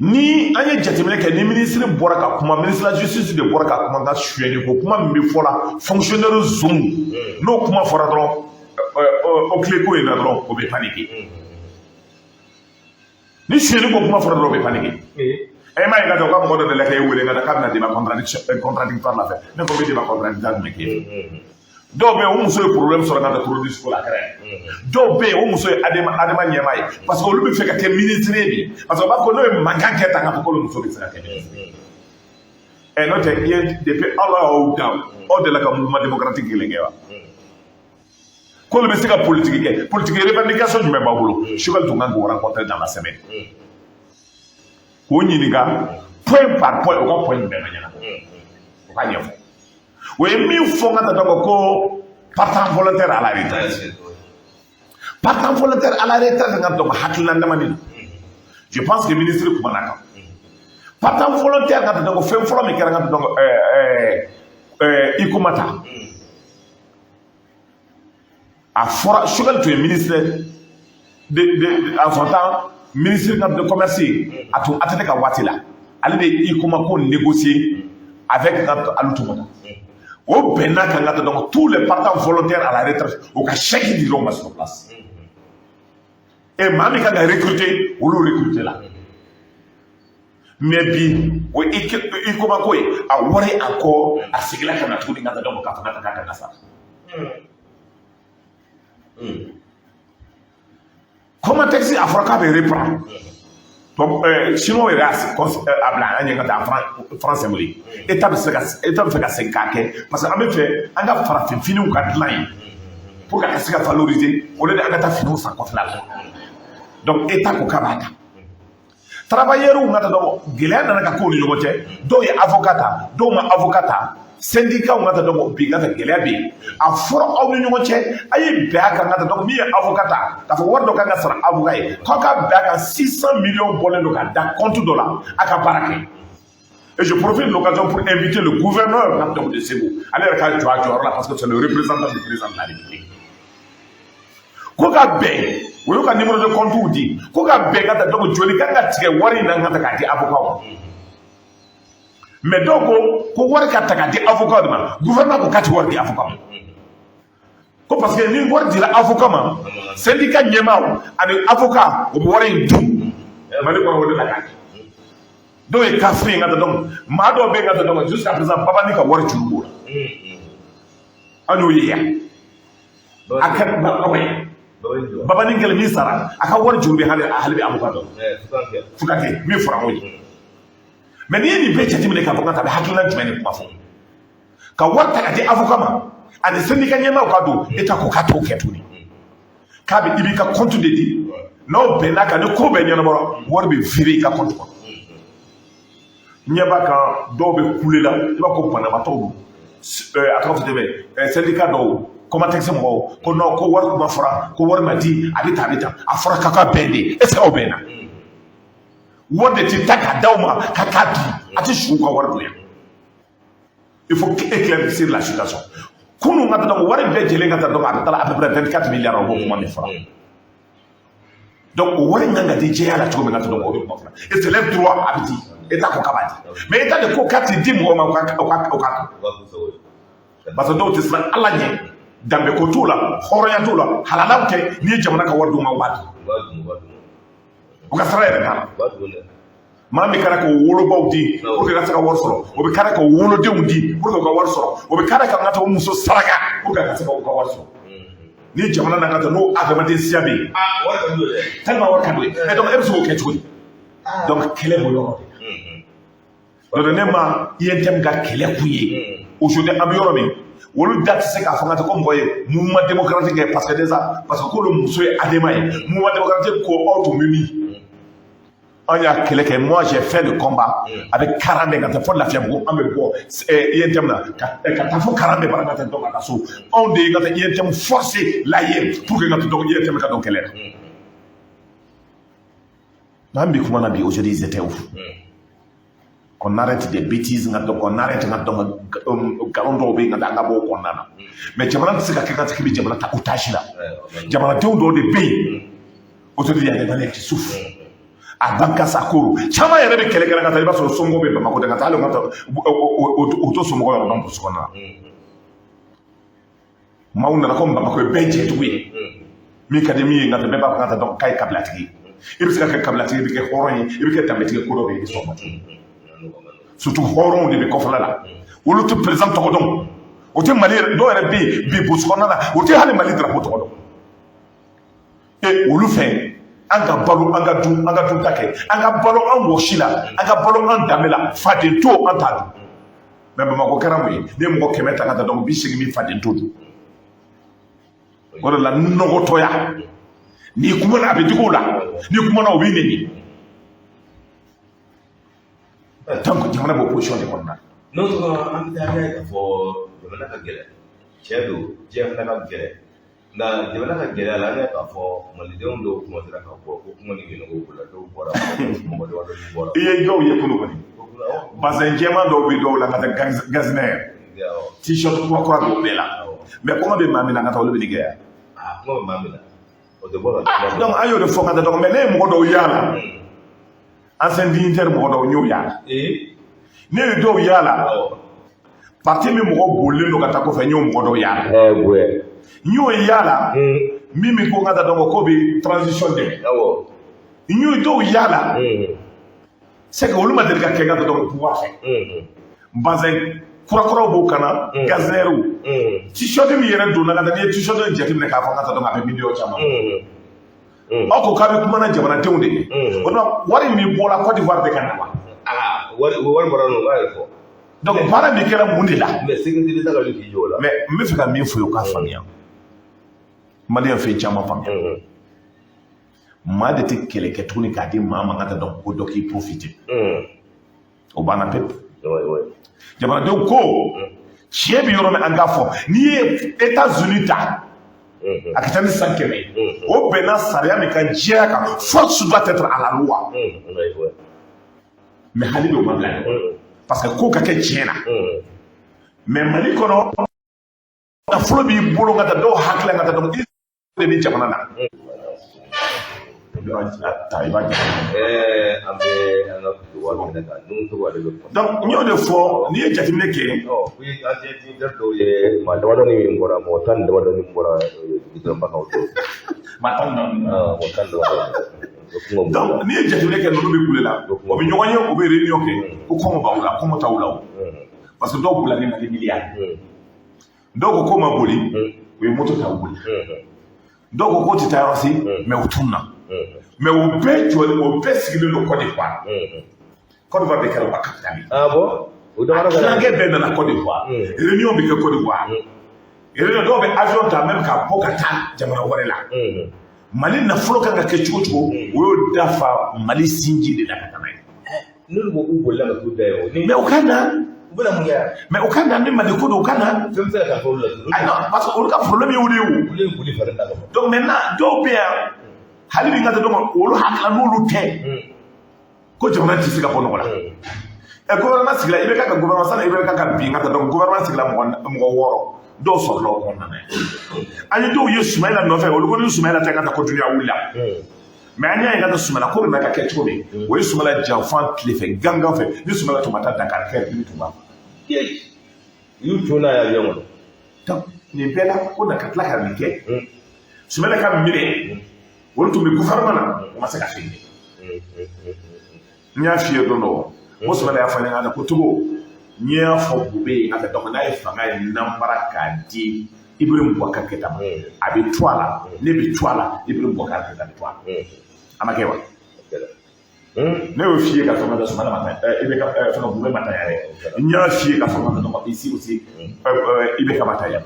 ni an ye jateminɛ kɛ, ni ministre bɔra ka kuma, ministre de la Justice de bɔra ka kuma, n ka suyɛni ko kuma min bɛ fɔ la, fonctionnaire zone, n'o kuma fɔra dɔrɔn, o tile ko in na dɔrɔn, o bɛ paniquer. Ni suyɛni ko kuma fɔra dɔrɔn, o bɛ paniquer. E m'a ye ka taa u ka mɔgɔ dɔ delila k'e wele ka taa k'a bɛna débat contradiction contradictoire la fɛ. Ne ko n bɛ débat contradictoire jumɛn k'e fɛ? Dɔw bɛ yen, o muso ye problème sɔrɔ ka taa terroriste ko la, a kɛra yan. Dɔw bɛ yen, o muso ye ADEMA ɲɛmaa ye, parce que olu bɛ fɛ ka kɛ ministre ye bi, parce que u b'a fɔ ko n'o ye mankan kɛ tan, k'a fɔ k'olu muso bɛ se ka kɛ ministre ye. Ɛ, n'o tɛ, i ye depuis Ala y'aw dan, aw delila ka mouvement démocratique kelen kɛ wa k'olu bɛ se ka politique kɛ? Politique revendication jumɛn b'aw bolo? Choguel tun kan k'o rencontrer dans la semaine, k'o ɲininka point par point, o ka point jumɛn ma ɲɛnabɔ, o ka ɲɛfɔ. O ye min fɔ n ka taa ko partant volontaire à la retraite, partant volontaire à la retraite, n ka dɔn hakilina damani don. Je pense que ministre kumana kan partant volontaire ka dɔn. Fɛn fɔlɔ min kɛra, n ka dɔn i kuma ta, a fɔra Choguel tun ye ministre de en son temps, ministre de commerce ye. A tun ATT ka waati la, ale de ye i kuma ko négocier avec Alu Tumata. O bɛnna kan ka dɔn tous les partants volontaires à la retraite, o ka chèque dir'o ma sur place. Et maa min kan ka recruter, olu recruter la. Mais bi, o i kuma ko ye a wari encore, a seginna ka na tuguni ka taa dɔn k'a fɔ k'a kan ka sara. Comatex, a fɔra k'a bɛ reprendre. Donc chinois yɛrɛ y'a bila an ɲɛ ka taa franc symbolique. État bɛ se ka, État bɛ fɛ ka segin k'a kɛ, parce que an bɛ fɛ an ka farafin finiw ka dilan yen pour que a ka se ka valoriser, au lieu de an ka taa finiw san kɔfɛla la. Donc État ko k'a b'a ta travailleurs ka taa. Donc gɛlɛya nana ka k'u ni ɲɔgɔn cɛ. Dɔw ye avocat ta, dɔw ma avocat ta. Syndicat ka taa. Donc bi ka taa, gɛlɛya bɛ yen. A fɔra aw ni ɲɔgɔn cɛ, a ye bɛn a kan ka taa. Donc min ye avocat ta, k'a fɔ wari dɔ kan ka sara avocat ye, k'aw ka bɛn a kan, 600 millions bɔlen don ka da compte dɔ la, a ka baara kɛ. Et je profite de l'occasion pour inviter le gouverneur de Ségou, ale yɛrɛ ka jɔ a jɔyɔrɔ la, parce que c'est le représentant du président de la République. Ko ka bɛn, o y'u ka numéro de compte di, ko ka bɛn ka taa. Donc joli kan ka tigɛ wari in na ka ta k'a di avocat ma? Mais dɔw ko ko wari ka ta k'a di avocat de ma. Gouvernement ko k'a ti wari di avocat ma, ko parce que ni wari dira avocat ma, syndicat ɲɛmaaw ani avocat, o bɛ wari in dun. Mali kɔnɔ, o de la k'a kɛ. Dɔw ye kafiri ye ka taa. Donc maa dɔw bɛ yen ka taa. Donc jusqu'à présent, Babani ka wari juru b'o la. An y'o ye yan, a kɛra ouais. Babani kɛlen min sara, a ka wari juru bɛ hali hali bɛ avocat dɔ fo ka kɛ min fɔra o ye. Mais n'i ye nin bɛɛ jateminɛ k'a fɔ ka taa, a bɛ hakilina jumɛn de kuma fɔ ka wari ta ka di avocat ma ani syndicat ɲɛmaaw ka don? État ko k'a t'o kɛ tuguni, k'a bɛ i b'i ka compte de di. N'aw bɛnna kan, ni ko bɛɛ ɲɛnabɔra, wari bɛ virer i ka compte kɔnɔ. Ɲɛ b'a kan, dɔw bɛ kule la, i b'a ko banabaatɔw don. A tɔgɔ fɔ tɛ bɛ syndicat dɔw, Comatex mɔgɔw ko non, ko wari kuma fɔra, ko wari ma di, a bɛ tan, a bɛ tan. A fɔra k'a ka bɛn de. Est ce que aw bɛnna? Wari de ti ta ka d'aw ma ka k'a di, a tɛ su ka wari bonya. Il faut éclaircir la situation. Kunun ka taa, donc wari bɛɛ jɛlen ka taa, donc a bɛ taa à peu près 24 milliards, o b'o kuma min fɔra. Donc o wari kan ka di jɛya la cogo min ka taa, donc o de kuma fɔra. Et c'est leur droit, a bɛ di. État ko k'a b'a di, mais État de ko k'a ti di mɔgɔ ma, o ka parce que dɔw tɛ siran Ala ɲɛ, danbe ko t'u la, hɔrɔnya t'u la, halalaw tɛ. N'i ye jamana ka wari d'u ma, u b'a dun. U ka sara yɛrɛ t'a la. Maa min kɛra k'o wolobaw di pour que ka se ka wari sɔrɔ, o bɛ kɛra k'o wolodenw di pour que ka wari sɔrɔ, o bɛ kɛra ka n ka taa o muso saraka pour que ka se ka u ka wari sɔrɔ. Ni jamana n'an ka taa n'o adamaden siya bɛ yen. Ah, wari ka d'u ye dɛ. Tellement wari ka d'u ye. Et donc e bɛ se k'o kɛ cogo di? Donc kɛlɛ b'o yɔrɔ de la. Donc ne ma UNTM ka kɛlɛ kun ye. Aujourd'hui, an bɛ yɔrɔ min, olu da tɛ se k'a fɔ n ka taa ko mɔgɔ ye mouvement démocratique kɛ, parce que déjà, parce que k'olu muso ye ADEMA ye, mouvement démocratique ko aw tun bɛ min? An y'a kɛlɛ kɛ. Moi, j'ai fait le combat avec Karambe ka taa fɔ Lafiyabugu. An bɛ bɔ UNTM na ka taa fɔ Karambe bara ka taa dɔn ka taa so. Anw de ye ka taa UNTM forcer la ye pour que ka taa dɔn UNTM ka dɔn kɛlɛ la. N'an bi kuma na bi, aujourd'hui, ils étaient où? Qu'on arrête des bêtises, nka dɔn, qu'on arrête, nka dɔn, nkalon dɔw bɛ yen ka taa an ka bɔ o kɔnɔna na. Mais jamana tɛ se ka kɛ ka k'i bɛ jamana ta otage la. Jamanadenw dɔw de bɛ yen aujourd'hui, il y a des Maliens qui souffrent a Bankasakoro. Caman yɛrɛ bɛ kɛlɛ kɛla ka taa, i b'a sɔrɔ somɔgɔw bɛ Bamakɔ de ka taa, hali ka taa o to somɔgɔw yɔrɔ dɔn burusi kɔnɔna na. Maaw nana ko Bamakɔ ye bɛɛ jɛtugu ye, min ka di min ye, nka bɛɛ b'a fɔ ka taa dɔn k'a ye kabilatigi ye. I bɛ se ka kɛ kabilatigi, i bɛ kɛ hɔrɔn ye, i bɛ kɛ danbetigi. Ko dɔ bɛ yen, i bɛ sɔn o ma. Surtout hɔrɔnw de bɛ kɔfɛla la, olu tɛ président tɔgɔ dɔn, o tɛ Mali yɛrɛ. Dɔw yɛrɛ bɛ yen bi burusi kɔnɔna na, o tɛ hali Mali drapeau tɔgɔ dɔn. E olu fɛ, an ka balo, an ka dun, an ka dunta kɛ, an ka balo an wɔsi la, an ka balo an danbe la, faden to an t'a dun. Mais Bamakɔ kɛra mun ye? Ni ye mɔgɔ 100 ta ka taa dɔn, 80 min faden to dun. O de la nɔgɔtɔya, n'i kumana a bɛ digi o la, n'i kumana o b'i nɛni. Donc jamana b'o position de kɔnɔna na. N'o tɔgɔ, an bɛ taa n'a ye k'a fɔ jamana ka gɛlɛn, tiɲɛ don, diɲɛ fana ka gɛlɛn. Nka jamana ka gɛlɛya la, an y'a k'a fɔ malidenw dɔw commencera ka bɔ ko kuma ni ɲinɛko la, dɔw bɔra, mɔgɔ damadɔni bɔra. I ye dɔw ye kunu kɔni, bazɛn jɛman dɔw bɛ dɔw la ka taa Getzner, t-shirt kura kura dɔw bɛɛ la. Mais kɔngɔ bɛ maa min na ka taa, olu bɛ nin kɛ yan. Ah, kuma bɛ maa min na, o tɛ bɔ ka kuma. Donc an y'o de fɔ ka taa. Donc mais ne ye mɔgɔ dɔw y'a la, ancien dignitaire mɔgɔ dɔw n y'o y'a la. Ne ye dɔw y'a la, parti min mɔgɔ bolilen don ka taa kɔfɛ, n y'o mɔgɔ dɔw y'a la. Bonya. N y'o y'a la min bɛ ko n ka taa dɔn ko bɛ transition dɛmɛ. N y'o dɔw y'a la, c'est que olu ma deli ka kɛ n ka taa dɔn pouvoir fɛ. Bazɛn kurakuraw b'o kana, Getznerw, t-shirt min yɛrɛ donna ka taa, n'i ye t-shirt in jateminɛ k'a fɔ n ka taa dɔn a bɛ miliyɔn caman. Aw ko k'a bɛ kuma na jamanadenw de ye, o tuma wari min bɔra Côte d'Ivoire de ka na wa? Ah, wari bɔra nɔ, b'a yɛrɛ fɔ. Donc baara min kɛra mun de la? Mais sécurité d'État ka wuli k'i jɔ o la. Mais n bɛ fɛ ka min fɔ ye, o k'a faamuya, maliyɛn fɛn caman faamuya, maa de tɛ kɛlɛ kɛ tuguni k'a di maa ma ka taa dɔn ko dɔ k'i profiter, o banna pewu. Jamanadenw ko tiɲɛ bɛ yɔrɔ min, an k'a fɔ. N'i ye États-Unis ta, a ka ca ni san 100 ye, o bɛnna sariya min kan diɲɛ kan, force doit être à la loi. Mais hali bi o ma bila ɲɔgɔn, parce que ko ka kɛ tiɲɛ na. Mais Mali kɔnɔ, nafolo b'i bolo ka taa dɔw hakili la ka taa dɔn i de bɛ jamana na. I b'a ta, i b'a jateminɛ. An bɛ an ka wari minɛ ka nun tɔgɔ ale bɛ. Donc n y'o de fɔ, n'i ye jateminɛ kɛ. Ɔ, ko ancien dignitaire dɔw ye maa damadɔni min bɔra, mɔgɔ 10 ni damadɔni bɔra goudron ba kan o don. Maa 14. Mɔgɔ 10 ni damadɔni. Donc n'i ye jateminɛ kɛ, ninnu bɛ kule la, u bɛ ɲɔgɔn ye, u bɛ réunion kɛ ko kɔngɔ b'aw la, kɔngɔ t'aw la o, parce que dɔw bolila ni Mali miliyari, dɔw ko k'o ma boli, u ye moto ta u boli, dɔw ko k'o tɛ taa yɔrɔ si, mais u tununa. Mais o bɛɛ jɔlen, o bɛɛ sigilen don Côte d'Ivoire. Côte d'Ivoire de kɛra u ka capitale ye. Ah bon, o damadɔ kɛra. Tilankɛ bɛɛ nana Côte d'Ivoire, réunion bɛ kɛ Côte d'Ivoire, réunion dɔw bɛ avion ta même ka bɔ ka taa jamana wɛrɛ la. Mali nafolo kan ka kɛ cogo cogo, o y'o dafa Mali sinji de la ka taa n'a ye. N'olu ko k'u bolila ka t'u da yen o ni. Mais o ka na. U bɛna mun kɛ yan? Mais o ka na ni Mali ko don, o ka na. Fɛn bɛ se ka kalifa olu la tuguni. Ayi non, parce que olu ka problème ye o de ye o. Olu ye boli fari da ka bɔ. Donc maintenant dɔw bɛ yan hali bi n ka taa dɔn olu hakilila n'olu tɛ ko jamana tɛ se ka bɔ nɔgɔ la. Ɛ, gouvernement sigila, i bɛ ka gouvernement sani i bɛ ka bin ka taa. Donc gouvernement sigila, mɔgɔ 6 dɔw sɔrɔla o kɔnɔna na. An ye dɔw ye Sumayila nɔfɛ, olu ko ni Sumayila tɛ ka taa ko dunuya wulila. Mais an y'a ye ka taa Sumayila ko bɛ ka kɛ cogo min, o ye Sumayila janfa tile fɛ gangan fɛ. Ni Sumayila tun ma taa Dakar kɛ, ni tun b'a. U y'u cun n'a ye avion kɔnɔ. Donc nin bɛɛ la ko na ka tila ka nin kɛ, Sumayila ka minɛ, olu tun bɛ gouvernement na, o ma se ka fɛn kɛ. N y'a f'i ye don dɔ ko Sumayila y'a fɔ ne ɲɛna ko Togo, n'i y'a fɔ Bube ye ka donc n'a ye fanga ye nanbara k'a di Ibrahim Boubacar Keïta ma. A bɛ to a la, ne bɛ to a la, Ibrahim Boubacar Keïta bɛ to a la. A ma kɛ wa? Ne y'o f'i ye ka sɔrɔ ka Sumana ma taa, i bɛ ka fɛn Bube ma taa yɛrɛ. N y'a f'i ye ka sɔrɔ ka dɔn ici aussi, i bɛ ka ma taa yan.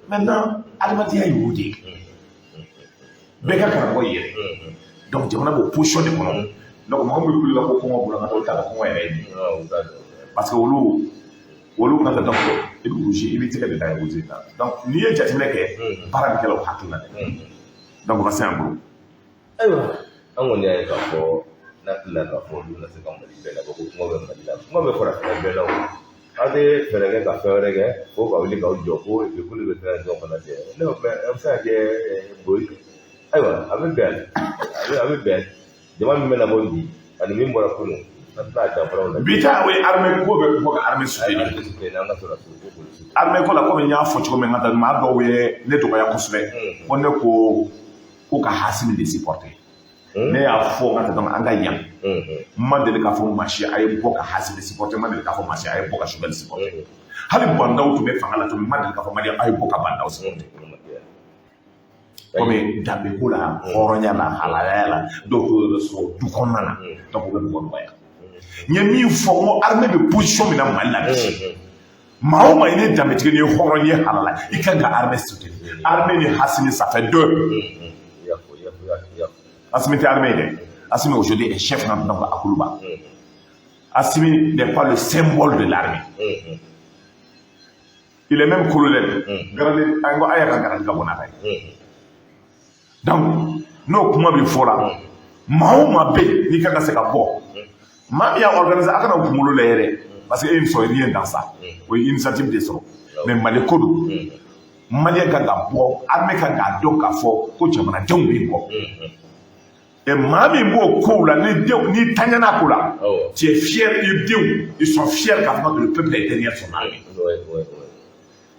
Maintenant, adamadenya y'o de ye. Bɛɛ ka karamɔgɔ y'i yɛrɛ. Donc jamana b'o position de kɔnɔ. Donc mɔgɔ min bɛ kule la ko kɔngɔ b'u la, ka taa olu t'a dɔn kɔngɔ yɛrɛ ye min ye. Parce que olu ka taa, donc i bɛ rouge, i b'i tɛgɛ de da rouge la. Donc n'i ye jateminɛ kɛ, baara bɛ kɛ o hakilina de. Donc o ka se an bolo. Ayiwa, an kɔni y'a ye k'a fɔ n'a hakili la k'a fɔ olu bɛna se ka Mali bɛɛ labɔ, ko kuma bɛ Mali la, kuma bɛ farafinna bɛɛ la. O an tɛ fɛɛrɛ kɛ ka fɛn wɛrɛ kɛ fo ka wuli k'aw jɔ ko epi k'olu bɛ transition fana cɛ. Ne ko mɛ a bɛ se ka kɛ boyi. Ayiwa, a bɛ bɛn, a bɛ bɛn. Jama min bɛna bɔ bi ani min bɔra kunun, an tɛna a danfaraw la. Bi ta, o ye armée ko bɛ bɔ ka armée soutenir. Armée soutenir, an ka sɔrɔdasiw ko k'olu soutenir. Armée ko la, komi n y'a fɔ cogo min, ka taa maa dɔw ye ne dɔgɔya kosɛbɛ ko ne ko ka Hasimi de supporter. Ne y'a fɔ n ka taa, donc an ka yan, n ma deli k'a fɔ maa si a ye bɔ ka Hasimi supporter, n ma deli k'a fɔ maa si a ye bɔ ka Choguel supporter. Hali Bah N'Daw tun bɛ fanga la tuguni, n ma deli k'a fɔ Malien a ye bɔ ka Bah N'Daw supporter. Komi danbe ko la, hɔrɔnya la, halalaya la, dɔw t'o yɛrɛ sɔrɔ du kɔnɔna na, donc o bɛ mɔgɔ dɔgɔya. N ye min fɔ, n ko armée bɛ position min na Mali la bi, maa o maa i ni danbetigi, n'i ye hɔrɔn ye halala, i kan ka armée soutenir. Armée ni Hasimi, ça fait deux. Assimi tɛ armée ye dɛ. Assimi aujourd'hui est chef donc à Koulouba. Assimi n'est pas le symbole de l'armée. Il est même colonel. Grade an ko a y'a ka grade ka bɔ n'a ta ye. Donc n'o kuma bɛ fɔ la, maa o maa bɛ yen n'i kan ka se ka bɔ, maa min y'a organisé, a kana o kunkolo lajɛ dɛ, parce que e ne sɔrɔ rien dans ça. O ye initiative de sɔrɔ. Mais Mali ko don, Malien kan ka bɔ, armée kan k'a dɔn k'a fɔ ko jamanadenw bɛ kɔ. Et maa min b'o kow la, ni denw n'i taɲana ko la, tu es fier, i denw, ils sont fiers k'a fɔ que le peuple est derrière son armée.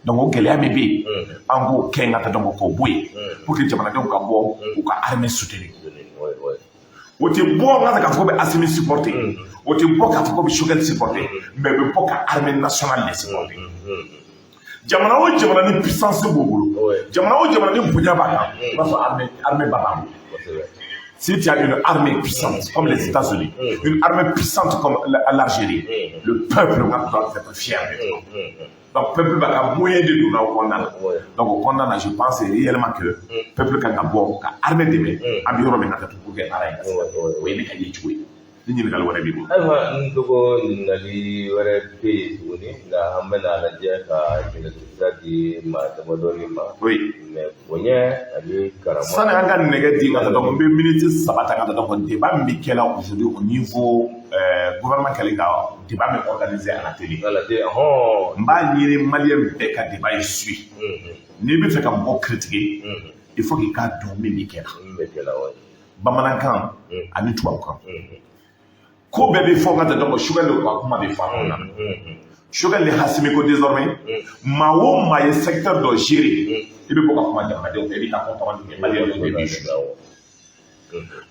Donc o gɛlɛya min bɛ yen, an k'o kɛ n ka taa, donc k'o bɔ yen pour que jamanadenw ka bɔ u ka armée soutenir. O tɛ bɔ n ka k'a fɔ ko bɛ Assimi supporter, o tɛ bɔ k'a fɔ ko bɛ Choguel supporter, mais o bɛ bɔ ka armée nationale de supporter. Jamana o jamana ni puissance b'o bolo, jamana o jamana ni bonya b'a kan, i b'a sɔrɔ armée ba b'a bolo. Si tu as une armée puissante comme les États-Unis, une armée puissante comme l'Algérie, le peuple doit être fier de toi. Donc, peuple va ka moyen de don o kɔnɔna la. Donc, o kɔnɔna na, je pense réellement que peuple kan ka bɔ ka armée dɛmɛ. An bɛ yɔrɔ min na ka pour que baara in ka se ka kɛ. O ye ne ka ye cogo ye. Ni ɲininkali wɛrɛ b'i bolo. Ayiwa, n tɔgɔ, ɲininkali wɛrɛ bɛ yen tuguni, nka an bɛna lajɛ ka nɛgɛjuru di maa damadɔni ma. Mais bonya ani karama. Sani an ka nɛgɛ di ka taa, donc n bɛ miniti 3 ta ka taa. Donc débat min bɛ kɛla aujourd'hui au niveau gouvernement kɛlen ka débat min organiser à la télé. À la télé, hɔn. N b'a ɲini Malien bɛɛ ka débat in suit. N'i bɛ fɛ ka mɔgɔ critiquer, il faut k'i k'a dɔn min bɛ kɛ la. Min bɛ kɛ la, ouais. Bamanankan ani tubabukan. Ko bɛɛ bɛ fɔ ka taa, donc Choguel ka kuma bɛ fɔ a kɔnɔna na. Choguel ni Assimi ko désormais, maa o maa ye secteur dɔ gérer, i bɛ bɔ ka kuma jamanadenw fɛ, i bɛ taa compte rendu kɛ, Malien dɔw bɛ b'i su.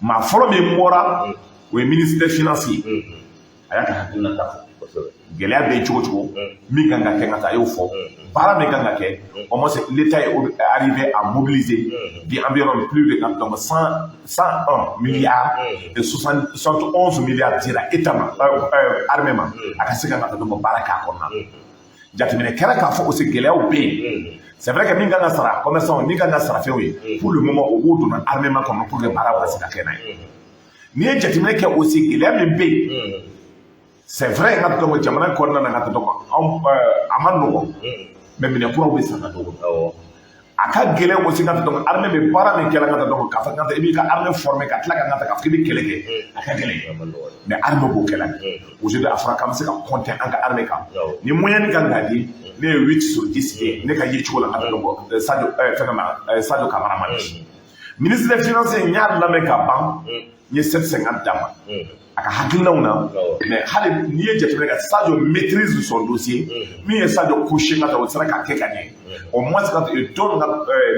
Maa fɔlɔ min bɔra, o ye ministre des Finances ye. A y'a ka hakilina ta fɔ. Gɛlɛya bɛ yen cogo cogo, min kan ka kɛ ka taa, a y'o fɔ. Baara min kan ka kɛ, au moins l'État est arrivé à mobiliser bi, an bɛ yɔrɔ min, plus de, donc 101 milliards et 71 milliards dira État ma, armée ma, a ka se ka taa, donc baara k'a kɔnɔna na. Jateminɛ kɛra k'a fɔ aussi gɛlɛyaw bɛ yen. C'est vrai que min kan ka sara commerçant, min kan ka sara fɛnw ye, pour le moment o b'o donna armement kɔnɔ pour que baara ka se ka kɛ n'a ye. N'i ye jateminɛ kɛ aussi, gɛlɛya min bɛ yen, c'est vrai n ka dɔn jamana kɔnɔna na, ka dɔn anw a ma nɔgɔn, mais minɛn kuraw bɛ san ka dɔgɔ. A ka gɛlɛn aussi ka dɔn armée bɛ baara min kɛra, ka dɔn k'a fɔ ka i b'i ka armée former ka tila ka ka k'a fɔ k'i bɛ kɛlɛ kɛ, a ka gɛlɛn, mais armée b'o kɛ la. Aujourd'hui a fɔra k'an bɛ se ka compter an ka armée kan. Ni moyen min kan k'a di, ne ye 8 sur 10 ye ne ka ye cogo la, ka dɔn Sadio fɛngɛ ma, Sadio Camara ma di. Ministre des Finances, n y'a lamɛn ka ban, n ye 7,50 d'a ma a ka hakilinaw na. Mais hali n'i ye jateminɛ kɛ, Sadio maîtrise son dossier. Min ye Sadio couché ka taa, o sera k'a kɛ ka ɲɛ. Au moins quand il donne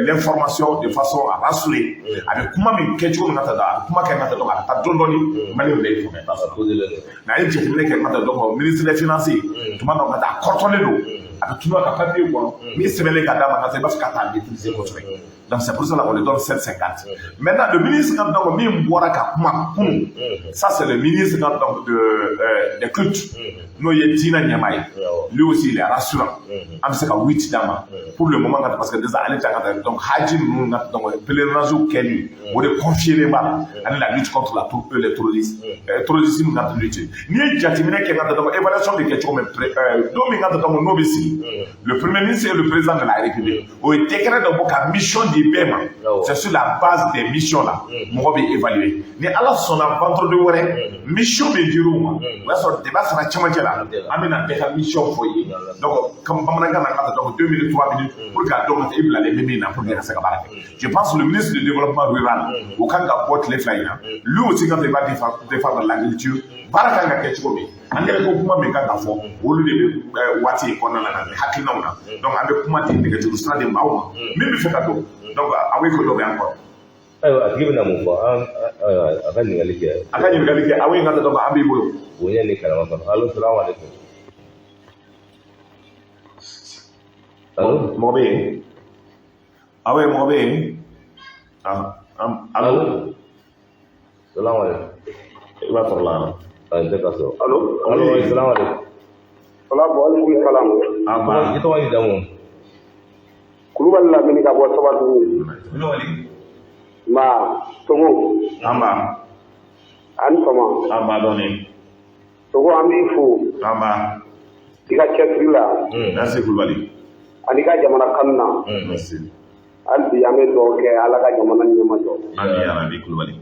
l'information de façon à rassurer, a bɛ kuma min kɛ cogo min ka taa, a bɛ kuma kɛ ka taa, donc a ka taa dɔɔni dɔɔni, Maliyɛnw bɛɛ ye faamuya ta sɔrɔ. Mais a ye jateminɛ kɛ ka taa, donc ministre des Finances tuma dɔ ka taa, a kɔrɔtɔlen don. A bɛ tunu a ka papier kɔnɔ min sɛbɛnlen ka d'a ma, ka taa i b'a fɛ ka taa maîtriser kosɛbɛ. Donc c'est pour cela qu'on lui donne 7,50. Maintenant, le ministre donc min bɔra ka kuma kunun, ça c'est le ministre donc des cultes, n'o ye diinɛ ɲɛmaa ye. Lui aussi, il est rassurant. An bɛ se ka 8 d'a ma pour le moment, parce que déjà ale ta ka taa donc haji ninnu na, donc pèlerinage kɛli, o de confié b'a la, ani la lutte contre la les terroristes, terrorisme ka lutte. N'i ye jateminɛ kɛ ka taa, donc évaluation bɛ kɛ cogo min, don min ka taa, donc n'o bɛ sigi, le premier ministre et le président de la République, o ye décret dɔ bɔ ka mission di bɛɛ ma. C'est sur la base des missions là mɔgɔ bɛ évaluer. Ni Ala sɔnna, vendredi wɛrɛ, mission bɛ dir'u ma, o y'a sɔrɔ débat sera cɛmancɛ la, an bɛna bɛɛ ka mission fɔ i ye. Donc comme bamanankan na ka taa, donc 2 minutes, 3 minutes, pour k'a dɔn ka taa i bilalen bɛ min na pour que ka se ka baara kɛ. Je pense, le ministre du développement rural, o kan ka bɔ tile 2 in na. Lui aussi, quand il va défendre l'agriculture, baara kan ka kɛ cogo min, engrais ko kuma min kan ka fɔ, olu de bɛ waati in kɔnɔna na hakilinaw na. Donc an bɛ kuma di, nɛgɛjuru sira di maaw ma min bɛ fɛ ka don. Donc aw ko dɔ bɛ an kɔrɔ. Ayiwa, a tigi bɛna mun fɔ an? Ayiwa, a ka ɲininkali kɛ. A ka ɲininkali kɛ, aw ye ka dɔn, an b'i bolo. Bonya ni karama kɔnɔ. Allo, salamu aleykum. Allo. Mɔgɔ bɛ yen? Aw ye, mɔgɔ bɛ yen? Allo. Salamu aleykum. I b'a sɔrɔ la. A n tɛ ka sɔrɔ. Allo. Allo, salamu aleykum. Waaleykum salam. I tɔgɔ ni jamu? Kulubali Lamini ka bɔ Sabadugu. Kulubali. Nba, Togo. An ba. Ani fama. An ba dɔɔni. Togo, an b'i fo. An ba. I ka cɛsiri la. Merci Kulubali. Ani ka jamana kanu na. Merci. Hali bi an bɛ dugawu kɛ, Ala ka jamana ɲɛmajɔ. Ami ya rabi, Kulubali.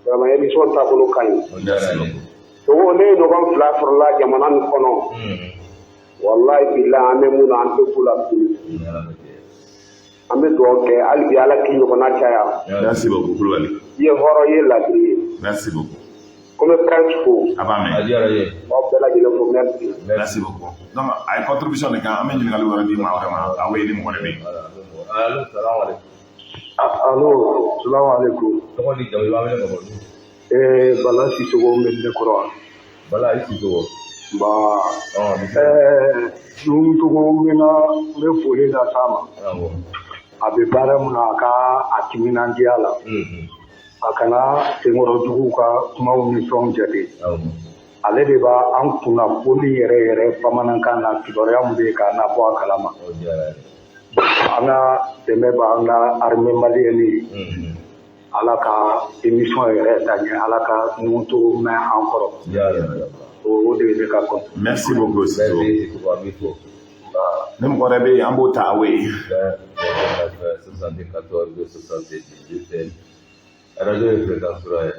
Vraiment, émission taabolo ka ɲi. Merci beaucoup. Togo, ne ye ɲɔgɔn fila sɔrɔla jamana nin kɔnɔ. Walayi bilahi, an bɛ mun na, an tɛ ku la tuguni. An bɛ dugawu kɛ hali bi, Ala k'i ɲɔgɔnna caya. Merci beaucoup Kulubali. I ye hɔrɔn, i ye ladiri ye. Merci beaucoup. Ko n bɛ Prince fo. A b'a mɛn. A diyara n ye. Aw bɛɛ lajɛlen fo, merci. Merci beaucoup. Donc a ye contribution de kɛ, an bɛ ɲininkali wɛrɛ di maa wɛrɛ ma. Aw ye, ni mɔgɔ de bɛ yen. Allo, salamu aleykum. Allo, salamu aleykum. Tɔgɔ ni jamu, i b'an wele ka bɔ min? Bala Sisoko n bɛ ne kɔrɔ. Bala, i Sisoko. Nba. Nun Togo, n bɛ n bɛ foli las'a ma. A bɛ baara mun na, a ka a timinandiya la. A kana senkɔrɔ juguw ka kumaw ni fɛnw jate. Ale de b'a an kunnafoni yɛrɛ yɛrɛ bamanankan na, kibaruya min bɛ yen k'a na bɔ a kalama. An ka dɛmɛ b'an ka armée malienne ye. Ala ka émission yɛrɛ ta ɲɛ, Ala ka Nun Togo mɛn an kɔrɔ. O de ye ne ka compte. Merci beaucoup Sisoko. Merci Sisoko, an b'i fo. Ni mɔgɔ wɛrɛ bɛ yen, an b'o ta aw ye. 20 29 74 78, radio ye fréquence kura ye.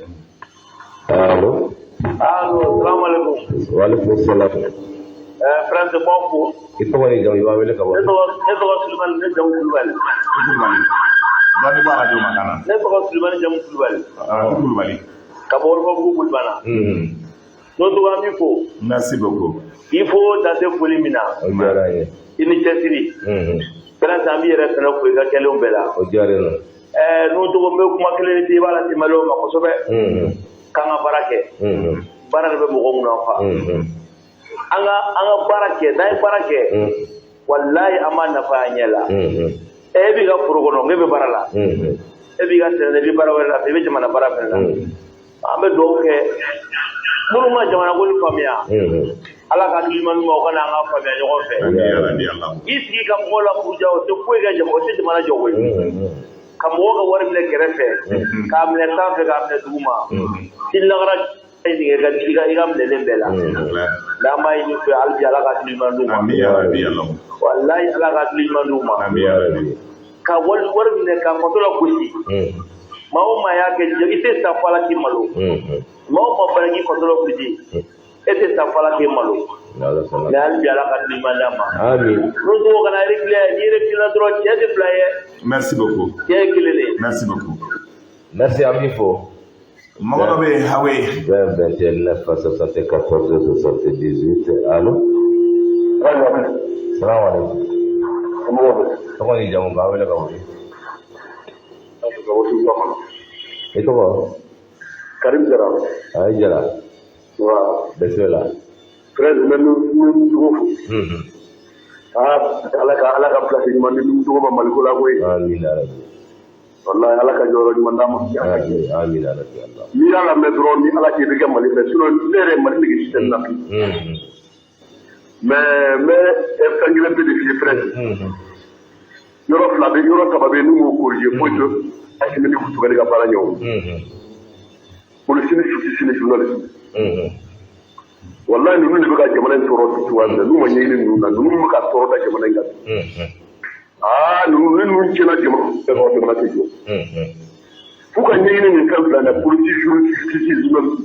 Allo. Allo, salamu aleykum. Waaleykum salam. Prince, n b'aw fo. I tɔgɔ ni jamu, i b'an wele ka bɔ? Ne tɔgɔ Sulemani, ne jamu Kulubali. Kulubali. Dɔɔni bɔ radio ma ka na. Ne tɔgɔ Sulemani, jamu Kulubali. Kulubali. Ka bɔ Wɔrɔfabugu Kulubana. N'o tɔgɔ, an b'i fo. Merci beaucoup. K'i fo dan tɛ foli min na. O diyara n ye. I ni cɛsiri. Prince, an b'i yɛrɛ fɛnɛ fo i ka kɛlenw bɛɛ la. O diyara n ye. N'o tɔgɔ, n bɛ kuma kelen de i b'a lase maliyɛnw ma kosɛbɛ. K'an ka baara kɛ. Baara de bɛ mɔgɔ mun nafa. An ka baara kɛ, n'an ye baara kɛ, walayi an b'a nafa an ɲɛ la. E b'i ka foro kɔnɔ, e bɛ baara la. E b'i ka sɛnɛ, i bɛ baara wɛrɛ la, i bɛ jamana baara fɛnɛ la. An bɛ dugawu kɛ minnu ma jamana ko ni faamuya. Ala ka hakili ɲuman d'u ma, u ka na an ka faamuya ɲɔgɔn fɛ. K'i sigi ka mɔgɔw la buruja, o tɛ foyi kɛ jama, o tɛ jamana jɔ koyi. Ka mɔgɔw ka wari minɛ kɛrɛfɛ, k'a minɛ sanfɛ, k'a minɛ duguma. Sini lagara ɲininka i ka minɛlen bɛɛ la. N'an b'a ɲini fɛ hali bi, Ala ka hakili ɲuman d'u ma. Walayi, Ala ka hakili ɲuman d'u ma. Ka wari minɛ ka faso la gosi. Maa o maa y'a kɛ, i tɛ sa fo Ala k'i malo. Maa o maa fana k'i faso la gosi, e tɛ sa fo Ala k'i malo. Mais hali bi, Ala ka hakili ɲuman d'an ma. N'o tɔgɔ kana reculer, n'i reculer dɔrɔn, cɛ tɛ fila ye. Merci beaucoup. Cɛ ye kelen de ye. Merci beaucoup. Merci, an b'i fo. Mɔgɔ dɔ bɛ yen, Hawe. 20 29 74 78. Allo. Salamu aleykum. Tɔgɔ ni jamu, k'an wele ka bɔ min? I tɔgɔ? Karim Jara. A ye Jara. Wa. Bisimila. Frère, n bɛ Nun Togo fo. Ala ka place ɲuman di Nuhu Togo ma Maliko la koyi. Amin ya rabbi. Wallahi, Ala ka jɔyɔrɔ ɲuman d'a ma. Amin, amin ya rabbi Allah. N'i y'a lamɛn dɔrɔn, ni Ala cɛ, i bɛ kɛ Mali fɛ, sinon ne yɛrɛ Mali nege si tɛ ne la bi. Mais n bɛ fɛn kelen pe de f'i ye, frère. Yɔrɔ fila bɛ, yɔrɔ saba bɛ yen, n'u m'o corriger, foyi tɛ Asimi ni Choguel ka baara ɲɛ o. Polisi ni justice ni journaliste. Wallahi, ninnu de bɛ ka jamana in tɔɔrɔ bi cogoya min na, n'u ma ɲɛɲini ninnu na, ninnu bɛ ka tɔɔrɔ da jamana in kan. Aa, ninnu, ni ninnu tiɲɛna jamana bɛɛ, jamana tɛ jɔ. F'u ka ɲɛɲini nin fɛn fila in na: polisi, justice, journaliste.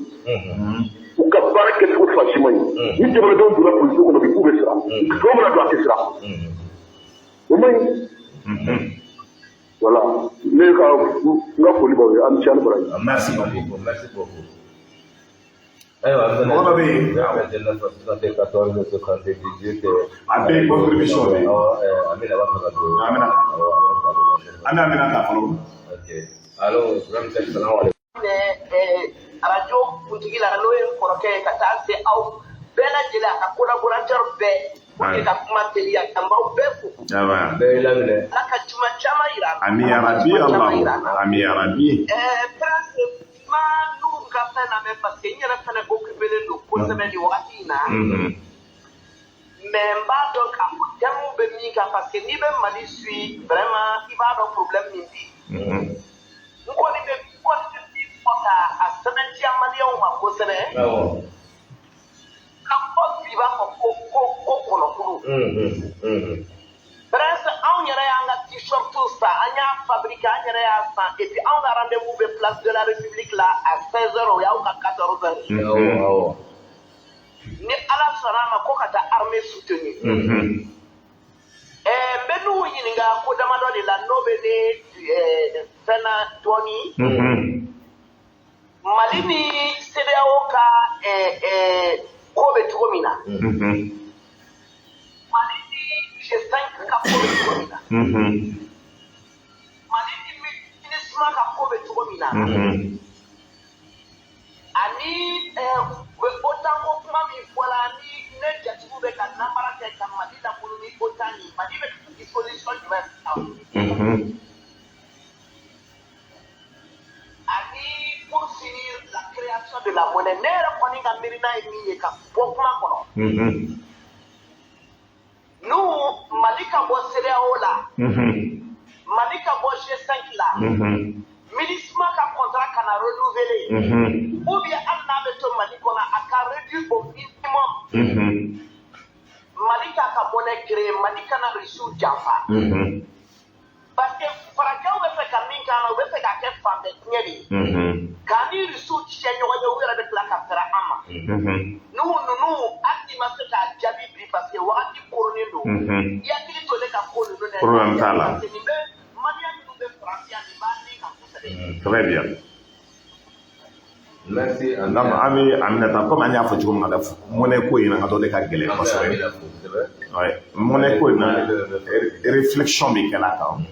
U ka baara kɛcogo fan si man ɲi. Ni jamanadenw donna polisi kɔnɔ bi k'u bɛ siran, dɔw mana don, a tɛ siran, o man ɲi. Voilà, ne ka n ka foli b'aw ye, an ni ce, an ni baraji. Merci beaucoup. Merci beaucoup. Ayiwa, an Mɔgɔ dɔ bɛ yen. 29 74 78. A bɛɛ ye contribution de ye. Awɔ, Amina b'a fɛ ka don. Amina. Awɔ, a b'a fɛ ka don. An bɛ Amina ta fɔlɔ. Ok. Allo, 27, salam alaikum. Arajo kuntigi la, n'o ye n kɔrɔkɛ ye, ka taa se aw bɛɛ lajɛlen, a ka collaborateur bɛɛ, pour que ka kuma teliya, ka n b'aw bɛɛ fo. Ayiwa. Bɛɛ y'i laminɛ. Ala ka juma caman yira an na. Ami ya Ala ka rabbi. juma caman yira an Allah. na. Ami ya rabbi. Prince ma n'u ka fɛn lamɛn, parce que n yɛrɛ fɛnɛ occupélen don kosɛbɛ nin wagati in na. Mais n b'a dɔn k'a fɔ thème bɛ min kan, parce que n'i bɛ Mali suit vraiment, i b'a dɔn problème min bɛ yen. N kɔni bɛ min fɔ ka a sɛbɛntiya maliyɛnw ma kosɛbɛ. Ka fɔ bi, i b'a fɔ ko kɔnɔkulu. Prince, anw yɛrɛ y'an ka t-shirt san, an y'a fabriqué, an yɛrɛ y'a san, et puis anw ka rendez-vous bɛ place de la République la à 16 heures, o y'aw ka 14 heures. Awɔ, awɔ. Ni Ala sɔnna a ma, ko ka taa armée soutenir. N bɛ n'u ɲininka ko damadɔ de la, n'o bɛ ne fɛn na dɔɔni. Mali ni CEDEAO ka ko bɛ cogo min na. Mali ni G5 ka ko bɛ cogo min na. Mali ni MINUSMA ka ko bɛ cogo min na. Ani u bɛ OTAN ko kuma min fɔla, ni ne jatigiw bɛ ka namara kɛ ka Mali lakunu ni OTAN ye, Mali bɛ disposition jumɛn ta? Ani pour finir, la création de la monnaie, ne yɛrɛ kɔni ka miirina ye min ye ka bɔ kuma kɔnɔ. N'u Mali ka bɔ CEDEAO la, Mali ka bɔ G5 la, MINUSMA ka contrat kana renouveler, ou bien hali n'a bɛ to Mali kɔnɔ, a ka réduire au minimum. Mali k'a ka monnaie créer, Mali kana Russiw janfa. Parce que farajɛw bɛ fɛ ka min k'an na, u bɛ fɛ k'a kɛ fan bɛɛ tiɲɛ de ye. K'an ni Russiw tiɲɛ ɲɔgɔn ye, u yɛrɛ bɛ tila ka fɛrɛ an ma. N'u ninnu, hali n'i ma se k'a jaabi bi, parce que wagati koronnen don. I hakili to ne ka ko ninnu na. Problème t'a la. Parce que nin bɛ maliyɛn minnu bɛ Faransi yan, nin b'a ni kan kosɛbɛ. Très bien. Merci. Donc an bɛ Aminata, komi an y'a fɔ cogo min na, monnaie ko in na, ka dɔ de ka gɛlɛn kosɛbɛ. Ouais, monnaie ko in na, réflexion bɛ kɛ la kan.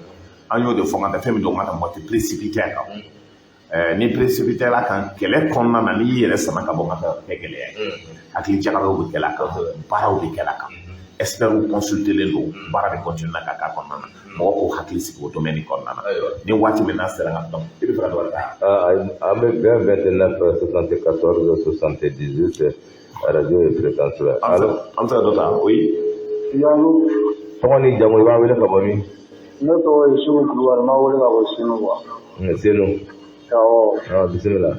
An y'o de fɔ, n ka taa fɛn min don, n ka taa mɔgɔ tɛ précipité a kan. Ni précipité la kan, kɛlɛ kɔnɔna na, n'i y'i yɛrɛ sama ka bɔ, ka taa kɛ gɛlɛya ye. Hakili jagabɔw bɛ kɛ la kan, baaraw bɛ kɛ la kan. Experts consultelen don, baara bɛ continuer ka k'a kɔnɔna na. Mɔgɔ k'o hakili sigi o domaine kɔnɔna na. Ni waati min n'a sera ka dɔn, i bɛ fɛ ka dɔ wɛrɛ ta. An bɛ 20 29 74 78, radio ye fréquence la. Allo. An bɛ se ka dɔ ta, oui. Allo. Tɔgɔ ni jamu, i b'a wele ka bɔ min? Ne tɔgɔ ye Seku Kulubali, n b'a wele ka bɔ Senu quoi. Senu. Awɔ. Ah, bisimila.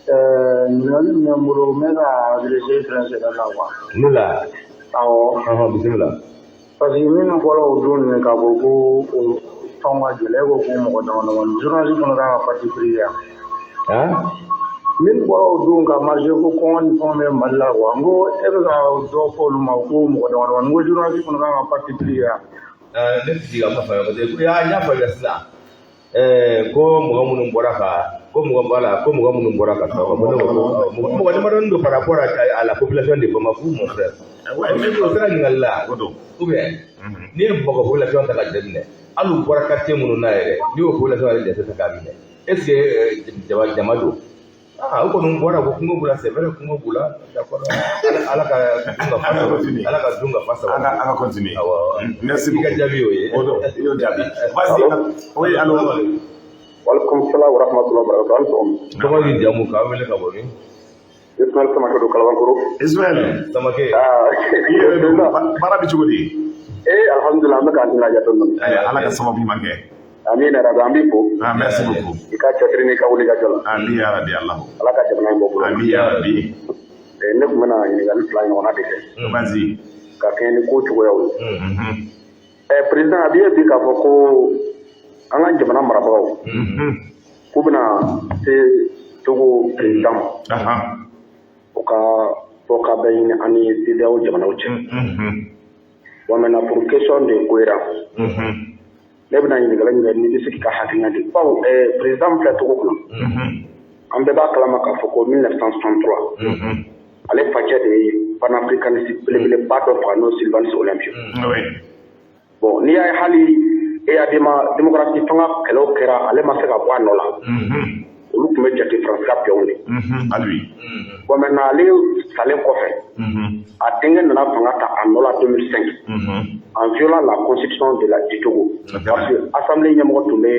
Ɲininkali min bɛ n bolo, n bɛ ka adressé Prince yɛrɛ la quoi. Ne la. Awɔ. Ɔhɔn, bisimila. Parce que minnu fɔra o don nin k'a fɔ ko o fɛnw ka gɛlɛn, e ko ko mɔgɔ dama damani, journaliste fana kan ka parti pris yan. Han? Minnu bɔra o don ka marcher ko kɔngɔ ni fɛnw bɛ Mali la quoi, n ko e bɛ ka dɔ fɔ olu ma ko mɔgɔ dama damani, n ko journaliste fana kan ka parti pris yan. Ne tɛ se ka kuma faamuya, parce que n y'a faamuya sisan. Ko mɔgɔ minnu bɔra ka ko mɔgɔ b'a la, ko mɔgɔ minnu bɔra ka taa, ko ne ko mɔgɔ damadɔni don par rapport à la population de Bamako, mon frère. Ouais, mais o sera ɲininkali la. O don. Ou bien n'i ye Bamakɔ population ta ka jateminɛ, hali u bɔra quartier minnu na yɛrɛ, n'i y'o population yɛrɛ jate ta k'a minɛ, est ce que jama don? Ah, o kɔni bɔra ko kungo b'u la, c'est vrai, kungo b'u la, d'accord. Ala ka dun ka fa An ka continuer. Ala ka dun ka fa An ka sabati. An ka continuer. Awɔ. Merci I ka beaucoup. Jaabi y'o ye. O don, i y'o jaabi. Vas-y. Oui, allo. Walekum salam wa rahmatullahi wa barakatuh. An sɔgɔma. Tɔgɔ ni jamu, k'an wele ka bɔ min? Ismaël Samake don Kalabankoro. Ismaël. Samake. Ah, I yɛrɛ don, baara bɛ cogo di? Eh, alhamdulillah, an bɛ k'an timinadiya dɔɔni dɔɔni. Ayiwa, Ala ka sababu ɲuman kɛ. Amiina rabi, an b'i fo. Ah, merci beaucoup. I ka cɛsiri n'i ka wuli ka jɔ la. Amin ya rabbi Allah. Ala ka jamana in bɔ bolo. Amin ya rabbi. Eh, ne tun bɛna ɲininkali fila ɲɔgɔnna de kɛ. Vas-y. Ka kɛɲɛ ni ko cogoyaw ye. Eh, président, a b'i ye bi k'a fɔ ko an ka jamana marabagaw k'u bɛna se Togo président ma. O ka fɔ ka bɛ ɲini an ni CEDEAO jamanaw cɛ. Bon, maintenant, pour question de cohérence, ne bɛna ɲininkali min kɛ, n'i bɛ se k'i ka hakilina di, bawo président min filɛ Togo kunna, an bɛɛ b'a kalama k'a fɔ ko 1963, ale facɛ de ye panafricaniste belebeleba dɔ faga, n'o Sylvanus Olympio. Bon, n'i y'a ye hali Eyadema, démocratie fanga kɛlɛw kɛra, ale ma se ka bɔ a nɔ la. Olu tun bɛ jate Faransi ka pion de. Hali bi. Bon, maintenant, ale salen kɔfɛ, a denkɛ nana fanga ta a nɔ la 2005 en violant la constitution de la du Togo, parce que assemblée ɲɛmɔgɔ tun bɛ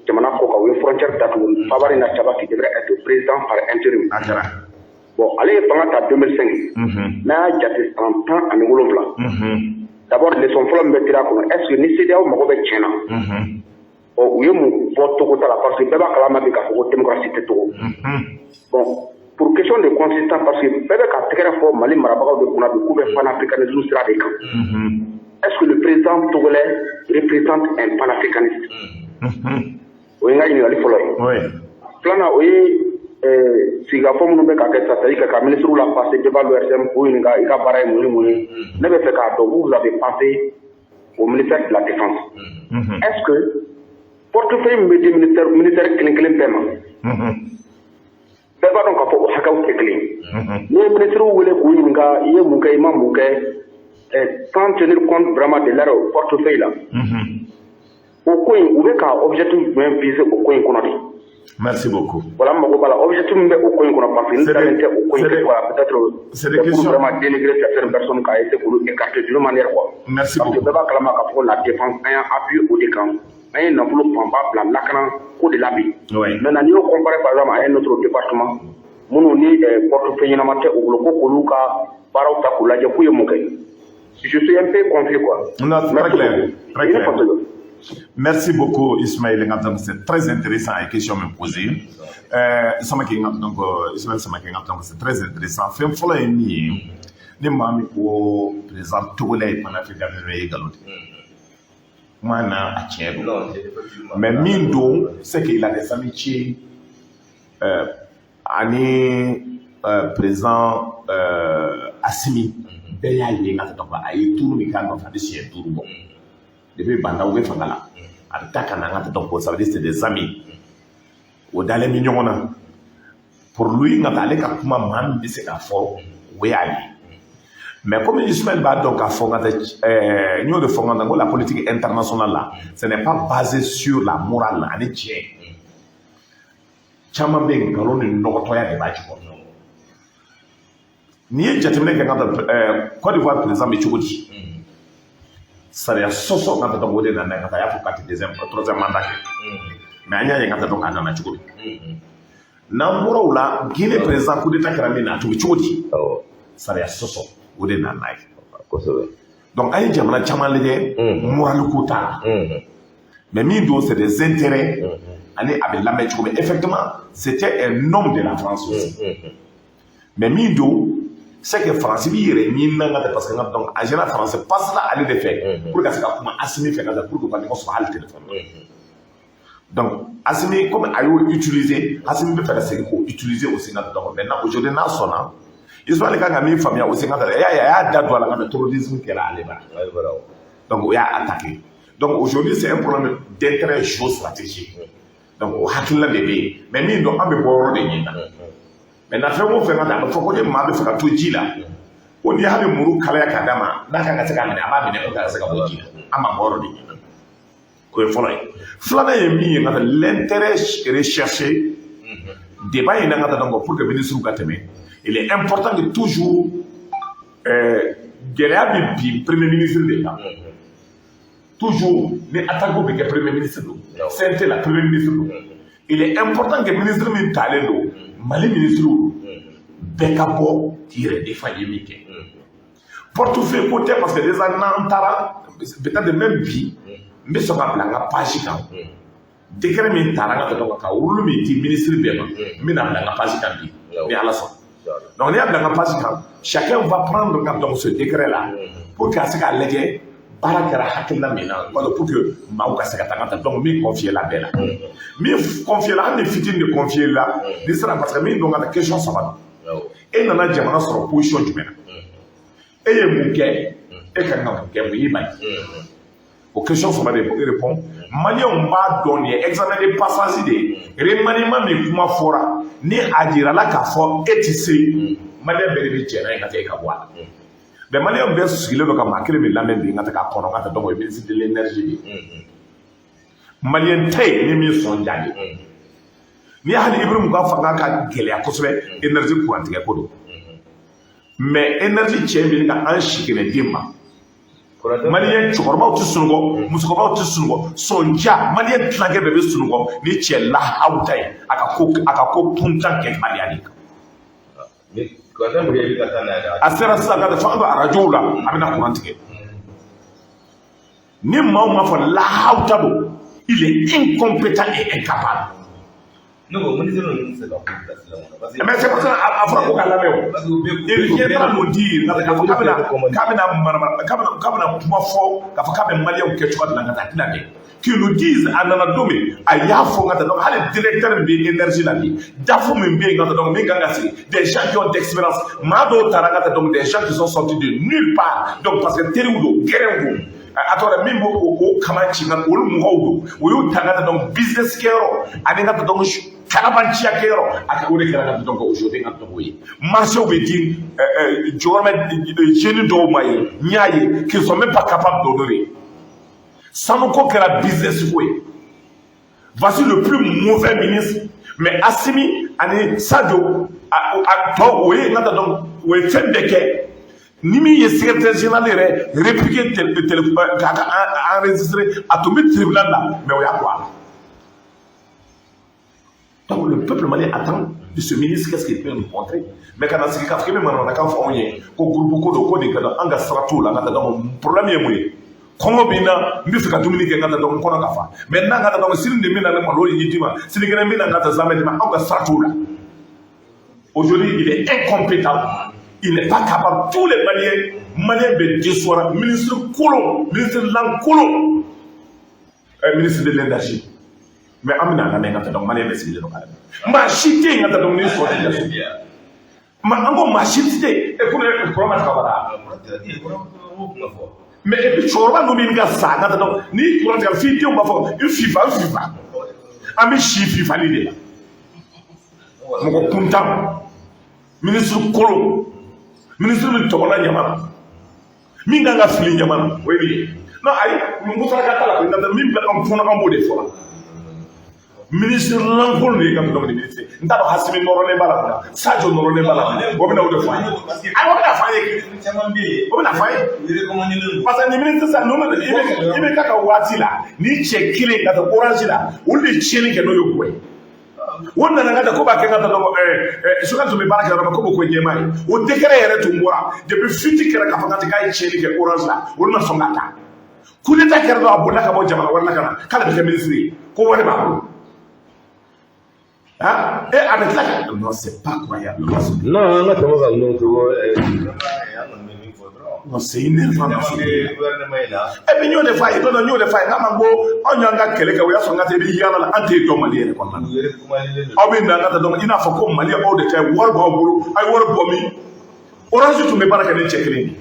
jamana kɔ kan, u ye frontière datugu, Fabari Natchaba qui devrait être président par intérim. A kɛra. Bon, ale ye fanga ta 2005, n'a y'a jate san 17, d'abord, leçon fɔlɔ min bɛ tirer a kɔnɔ, est ce que ni CEDEAO mago bɛ tiɲɛ na, ɔ, u ye mun bɔ Togo ta la? Parce que bɛɛ b'a kalama bi k'a fɔ ko démocratie tɛ Togo. Bon, pour question de consistance, parce que bɛɛ bɛ ka tɛgɛrɛ fɔ Mali marabagaw de kunna bi k'u bɛ panafricanisme sira de kan, est ce que le président togolais représente un panafricaniste? O ye n ka ɲininkali fɔlɔ ye. Filanan, o ye sigikafɔ minnu bɛ ka kɛ sisan, c'est à dire ka ministre la passer devant l'ORTM k'u ɲininka i ka baara ye mun ni mun ye. Ne bɛ fɛ k'a dɔn, vous avez passé au ministère de la Défense, est ce que portefeuille min bɛ di ministère kelen kelen bɛɛ ma, bɛɛ b'a dɔn k'a fɔ o hakɛw tɛ kelen ye? N'i ye ministre wele k'u ɲininka i ye mun kɛ, i ma mun kɛ, sans tenir compte vraiment de leur portefeuille la, o ko in, u bɛ ka objectif jumɛn viser o ko in kɔnɔ de? Merci beaucoup. Voilà, n mago b'a la, objectif min bɛ o ko in kɔnɔ, parce que n dalen tɛ o ko in kɛcogo la. Peut-être c'est des c'est pour questions. vraiment dénigrer certaines personnes, k'a essayer k'olu écarter d'une manière, quoi. Merci Parce que beaucoup. bɛɛ b'a kalama k'a fɔ ko la défense, an y'an appuyer o de kan, an ye nafolo fanba bila lakana ko de la bi. Maintenant, n'i y'o comparer par exemple à un autre département minnu ni portefeuille ɲɛnama tɛ u bolo, ko k'olu ka baaraw ta k'u lajɛ k'u ye mun kɛ, je suis un peu confus, quoi. Non, c'est très Merci clair. beaucoup. Très I ni clair. faso. Merci beaucoup, Ismaël Ngatam. C'est très intéressant la question me poser. Samake Ngatam, donc, Ismaël Samake Ngatam, donc, c'est très intéressant. Fɛn fɔlɔ ye min ye, ni maa min ko président togolais ye panafricanisme ye, nkalon tigɛ. Kuma na a tiɲɛ don. Non, c'est effectivement. Mais min don, c'est qu'il a des amitiés ani président Assimi. Bɛɛ y'a ye n ka donc a ye tour min k'a nɔfɛ, a bɛ siɲɛ 5 bɔ. Depuis Bah N'Daw bɛ fanga la, a bɛ taa ka na, an ka donc ça veut dire c'est des amis. O dalen bɛ ɲɔgɔn na. Pour lui, n ka ale ka kuma, maa min bɛ se k'a fɔ, o y'ale ye. Mais comme Ismaël b'a dɔn k'a fɔ n ka tɛ n y'o de fɔ n ka ko la politique internationale là, ce n'est pas basé sur la morale ani tiɲɛ. Caman bɛ yen, nkalon ni nɔgɔtɔya de b'a jukɔrɔ. N'i ye jateminɛ kɛ, n ka Côte d'Ivoire président bɛ cogo di? Sariya sɔsɔ ka taa, o de nana ka taa, a y'a fɔ k'a tɛ deuxième, troisième mandat kɛ. Mais an y'a ye ka taa dɔn k'a nana cogo di. N'an bɔra o la, Guinée président, coup d'état kɛra min na, a tun bɛ cogo di? Sariya sɔsɔ, o de nana n'a ye. Donc an ye jamana caman lajɛ, moral ko t'a la. Mais min don, c'est des intérêts ani a bɛ lamɛn cogo min. Effectivement, c'était un homme de la France aussi. Mais min don, c'est que France b'i yɛrɛ ɲini na ka tɛ, parce que n ka donc en général, France passe la ale de fɛ pour ka se ka kuma Assimi fɛ ka taa, pour que u ka ɲɔgɔn sɔrɔ hali téléphone na. Donc Assimi, comme a y'o utiliser, Assimi bɛ fɛ ka segin k'o utiliser aussi n ka. Donc maintenant, aujourd'hui, n'a sɔnna, Ismaël kan ka min faamuya aussi n ka, e y'a ye, a y'a da don a la ka mɛ terrorisme kɛra ale la. Donc o y'a attaqué. Donc aujourd'hui, c'est un problème d'intérêt géostratégique. Donc o hakilina de bɛ yen. Mais min don, an bɛ bɔ yɔrɔ de ɲini na. Maintenant, fɛn o fɛn ka taa, a bɛ fɔ ko ni maa bɛ fɛ ka to ji la, ko n'i hali muru kalaya k'a d'a ma, n'a kan ka se k'a minɛ, a b'a minɛ pour que a ka se ka bɔ ji la. An ma bɔ yɔrɔ de ɲini. O ye fɔlɔ ye. Filanan ye min ye, nka l'intérêt recherché Débat in na ka taa, donc pour que ministre ka tɛmɛ, il est important que toujours gɛlɛya bɛ bin premier ministre de kan. Toujours ni attaque bɛ kɛ, premier ministre don. CNT la, premier ministre don. Il est important que ministre min talen don, Mali ministre don, bɛɛ ka bɔ k'i yɛrɛ défend, ye min kɛ. Portefeuille ko tɛ, parce que déjà n'an taara, peut-être même bi n bɛ sɔn ka bila n ka page kan, décret min taara n ka dɔn ka rôle min di ministre bɛɛ ma, n bɛna bila n ka page kan bi ni Ala sɔnna. Donc n'i y'a bila n ka page kan, chacun va prendre ka donc ce décret là pour que a se k'a lajɛ baara kɛra hakilina min na, pour que maaw ka se ka taa ka taa. Donc min confié la bɛɛ la, min confié la, hali ni fitinin de confié la ni sera, parce que min don ka taa question saba don: e nana jamana sɔrɔ position jumɛn na? E ye mun kɛ? E ka kan ka mun kɛ? Mun y'i bali? O question saba de répond. Maliyɛnw b'a dɔn nin ye examen de passage de ye. Remaniement min kuma fɔra, ni a jirala k'a fɔ e ti se, maliyɛn bɛɛ de bɛ jɛn n'a ye ka taa e ka bɔ a la. Mais maliyɛnw bɛɛ sigilen don ka maa kelen min lamɛn bi, n ka taa k'a kɔnɔ, n ka taa. Donc o ye ministre de l'énergie de ye. Maliyɛn tɛ yen ni min sɔn jaabi. N'i y'a hali Ibrahim ka fanga ka gɛlɛya kosɛbɛ, énergie kurantigɛ ko don. Mais énergie cɛ bɛ ka an si kɛnɛ den ma. Maliyɛn cɛkɔrɔbaw tɛ sunɔgɔ, musokɔrɔbaw tɛ sunɔgɔ, sɔnja maliyɛn tilankɛ bɛɛ bɛ sunɔgɔ ni cɛ lahaw ta ye. A ka ko kuntan kɛ maliya de kan. A sera sisan ka fanga bɛ arajow la, a bɛna kuran tigɛ. Ni maaw ma fɔ lahaw ta don, il est incompétent et incapable. Ne ko ministre ninnu tɛ se ka ko bila sisan kɔnɔ parce que Mais c'est parce que a fɔra ko ka lamɛn o. Il viendra nous dire k'a fɔ k'a bɛna manamana, k'a bɛna kuma fɔ k'a fɔ k'a bɛ maliyɛnw kɛ cogoya min na, ka taa tɛna kɛ. Qu'il nous dise a nana don min, a y'a fɔ ka taa. Donc hali directeur min bɛ énergie la bi, DAF min bɛ yen ka taa, donc min kan ka sigi, des gens qui ont d'expérience, maa dɔw taara ka taa, donc des gens qui sont sortis de nulle part, donc parce que teriw don, gɛrɛnw don, a tɔgɔ min b'o o kama ci nka olu mɔgɔw don, o y'u ta ka taa, donc business kɛyɔrɔ ani ka taa, donc kalabanciya kɛyɔrɔ, a ka o de kɛra ka taa. Donc aujourd'hui ka taa o ye marché bɛ di jɔyɔrɔmɛ jeunes dɔw ma ye, n y'a ye qu'ils sont même pas capables d'honorer. Sanuko kɛra business ko ye. Voici le plus mauvais ministre. Mais Assimi ani Sadio a tɔ o ye n ka taa, donc o ye fɛn bɛɛ kɛ. Ni min ye secrétaire général yɛrɛ répliqué téléphone k'a ka enregistré, a tun bɛ tribunal la, mais o y'a bɔ a la. Donc le peuple malien attend de ce ministre qu'est-ce qu'il peut nous montrer. Mais kana sigi k'a fɔ k'i bɛ manamanakan fɔ anw ye ko groupe ko don, ko nin ka dɔn, an ka sira t'o la. N ka taa, donc problème ye mun ye? Kɔngɔ bɛ n na, n bɛ fɛ ka dumuni kɛ, n ka taa, donc n kɔnɔ ka fa. Mais n'a ka taa, donc sini de bɛ na ne malo ye d'i ma, sinikɛnɛ n bɛ na n ka taa zamɛ d'i ma, anw ka sira t'o la. Aujourd'hui, il est incompétent, il n'est pas capable. Tous les Maliens, Maliens bɛ déçoit. Ministre kolon, ministre lankolon, ministre de l'énergie. Mais an bɛna lamɛn ka taa, donc Malien bɛ sigilen don k'a lamɛn. Maa si tɛ yen ka taa, donc ni sɔn tɛ ma, an ko maa si tɛ yen. E ko ne kɔrɔ ma tigɛ bara. Mais et puis cɛkɔrɔba ninnu bɛ ka sa ka taa, donc ni kuran tigɛ f'i denw b'a fɔ i fifa, i fifa, an bɛ si fifali de la. Mɔgɔ kuntan, ministre kolon, ministre min tɔgɔla ɲama na, min kan ka fili ɲama na, o ye nin ye. Non, ayi, musaka t'a la koyi, min bɛ an kɔnɔ, an b'o de fɔ la. Ministre lankolon de ye ka donc ministre. N t'a dɔn Hasimi nɔrɔlen b'a la mun na, Sadio nɔrɔlen b'a la mun na, o bɛna o de fɔ an ye. Ayi, o bɛna fɔ an ye, o bɛna fɔ an ye, parce que nin ministre sisan ninnu, i bɛ ka waati la ni cɛ kelen ka taa orange la, olu de ye tiɲɛni kɛ n'o ye gɔ ye. O nana ka taa ko b'a kɛ ka taa, donc Sogɛli tun bɛ baara kɛ yɔrɔ min, ko b'o ko ɲɛmaa ye. O décret yɛrɛ tun bɔra depuis, fuite kɛra k'a fɔ k'a ye tiɲɛni kɛ orange la, olu ma sɔn ka taa. Coup d'état kɛra dɔrɔn, a bolila ka bɔ jamana wɛrɛ la ka na k'ale bɛ kɛ ministre ye, ko wari b'a bolo. Ah, et a bɛ tila ka, non, c'est pas croyable. Non, an ka tɛmɛ ka ninnu to, an kɔni bɛ min fɔ dɔrɔn. Non, c'est énervant dans ce pays. Gouvernement in na. E bi n y'o de f'a ye don dɔ, n y'o de f'a ye, k'a ma ko anw y'an ka kɛlɛ kɛ, o y'a sɔrɔ n ka taa i bɛ yaala la, an t'e dɔn Mali yɛrɛ kɔnɔna na. U yɛrɛ kumalen don. Aw bɛ na ka taa, donc i n'a fɔ ko Mali aw de ta ye, wari b'aw bolo, a ye wari bɔ min? Orange tun bɛ baara kɛ ni cɛ kelen ye.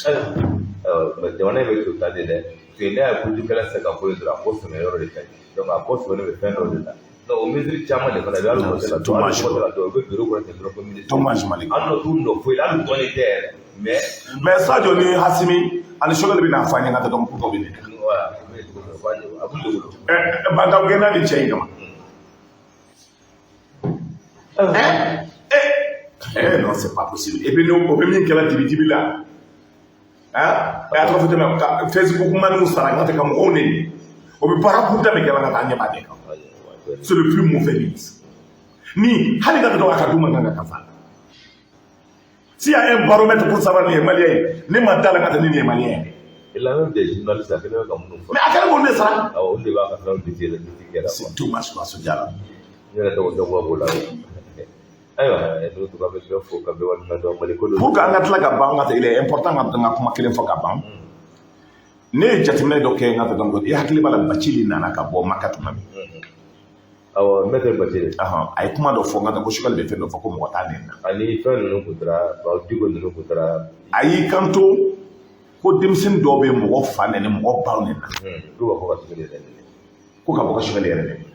Ayiwa, jamana in bɛ to ta de dɛ, parce que ne y'a ye kojugu tɛ se ka bɔ yen dɔrɔn, a ko sɛmɛ yɔrɔ de ka ɲi, donc a ko sɛmɛ bɛ fɛn dɔ de la, donc o mesure caman de fana bɛ hali o tɛ ka to, hali o tɛ ka to, u bɛ bureau kɔnɔ ten dɔrɔn ko ministre. Dommage, Mali. An n'o t'u nɔ foyi la, hali dɔɔnin tɛ yɛrɛ, mais. Mais Sadio ni Hasimi Ani Choguel bɛ n'a fɔ an ye, n ka taa donc pour que bɛ nin kɛ. Bah N'Daw gɛnna ni cɛ in kama. Eh non, c'est pas possible. Et puis o bɛ min kɛra dibi dibi la, ah, a tɔgɔ fɔ tɛmɛ ka Facebook maniw sara n ka tɛ ka mɔgɔw neni. O bɛ baara kuntan min kɛra ka taa ɲɛ b'a de kan. C'est le plus mauvais ministre. Ni hali ka dɔn a ka du man kan ka fa. S'il y a un baromètre pour savoir ni ye malien ye, ne ma da la ka tɛ ni nin ye malien ye. Il a même des journalistes a kɛlen bɛ ka minnu fɔ. Mais a kɛlen k'olu de sara. Awɔ, olu de b'a ka fɛnw critiquer critiquer la. C'est dommage quoi, ce gars-là. Ne yɛrɛ tɔgɔ dɔgɔ b'o la. Ayiwa, ne tɔgɔ bɛ bɛɛ fo ka bɛɛ waleɲuman dɔn Mali ko don. Pour que an ka tila ka ban, n ka il est important ka n ka kuma kelen fɔ ka ban. Ne ye jateminɛ dɔ kɛ n ka taa donc i hakili b'a la, Bacili nana ka bɔ Maka tuma min. Awɔ, maître Bacili. A ye kuma dɔ fɔ n ka taa ko Choguel bɛ fɛn dɔ fɔ ko mɔgɔ t'a nɛni na. Ani fɛn ninnu kun taara, Diko ninnu kun taara. A y'i kanto ko denmisɛnnin dɔw bɛ mɔgɔ fa nɛni, mɔgɔ baw nɛni na. K'u ka bɔ ka Choguel yɛrɛ nɛni. Ko ka bɔ ka Choguel yɛrɛ nɛni.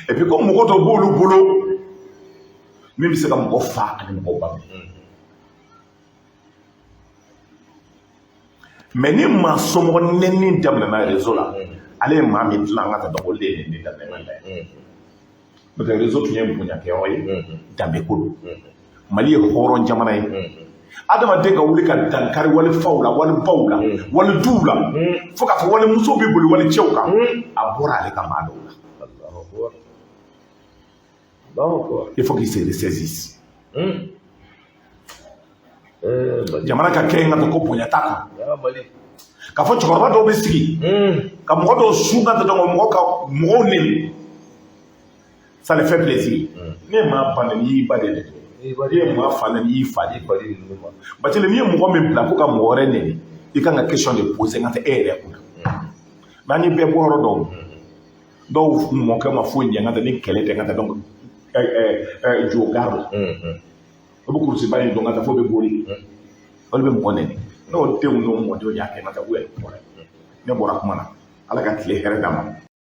Et puis ko mɔgɔ dɔw b'olu bolo min bɛ se ka mɔgɔ fa ani mɔgɔ ba nɛni. Mais ni maa somɔgɔ nɛni daminɛna réseau la, ale ye maa min dilan, an ka taa dɔn olu de ye nɛni daminɛ man ye. N'o tɛ, réseau tun ye bonyakɛyɔrɔ ye, danbe ko don. Mali ye hɔrɔn jamana ye. Adamaden ka wuli ka dankari wali faw la, wali baw la, wali duw la, fo k'a fɔ wali musow bɛ boli wali cɛw kan, a bɔra ale ka maa dɔw la. Il faut qu'il se ressaisisse. Jamana ka kɛ n ka ko bonya t'a kan. K'a fɔ cɛkɔrɔba dɔw bɛ sigi ka mɔgɔ dɔw su ka dɔn mɔgɔ ka mɔgɔw neni, ça les fait plaisir. Ne ye maa ba neni, i y'i ba de neni. I ye maa fa neni, i y'i fa de. Bacili, n'i ye mɔgɔ min bila ko ka mɔgɔ wɛrɛ neni, i kan ka question de poser n ka tɛ e yɛrɛ kunna. Mais an ye bɛɛ bɔ yɔrɔ dɔw dɔw mɔkɛ ma foyi ɲɛ n ka tɛ ni kɛlɛ tɛ n ka tɛ donc jo gare la. O bɛ kurusiba in don ka taa fo bɛ boli. Olu bɛ mɔgɔ neni. N'o denw n'o mɔdenw y'a kɛ n ka taa u yɛrɛ bɔra. Ne bɔra kuma na. Ala ka tile hɛrɛ d'a ma.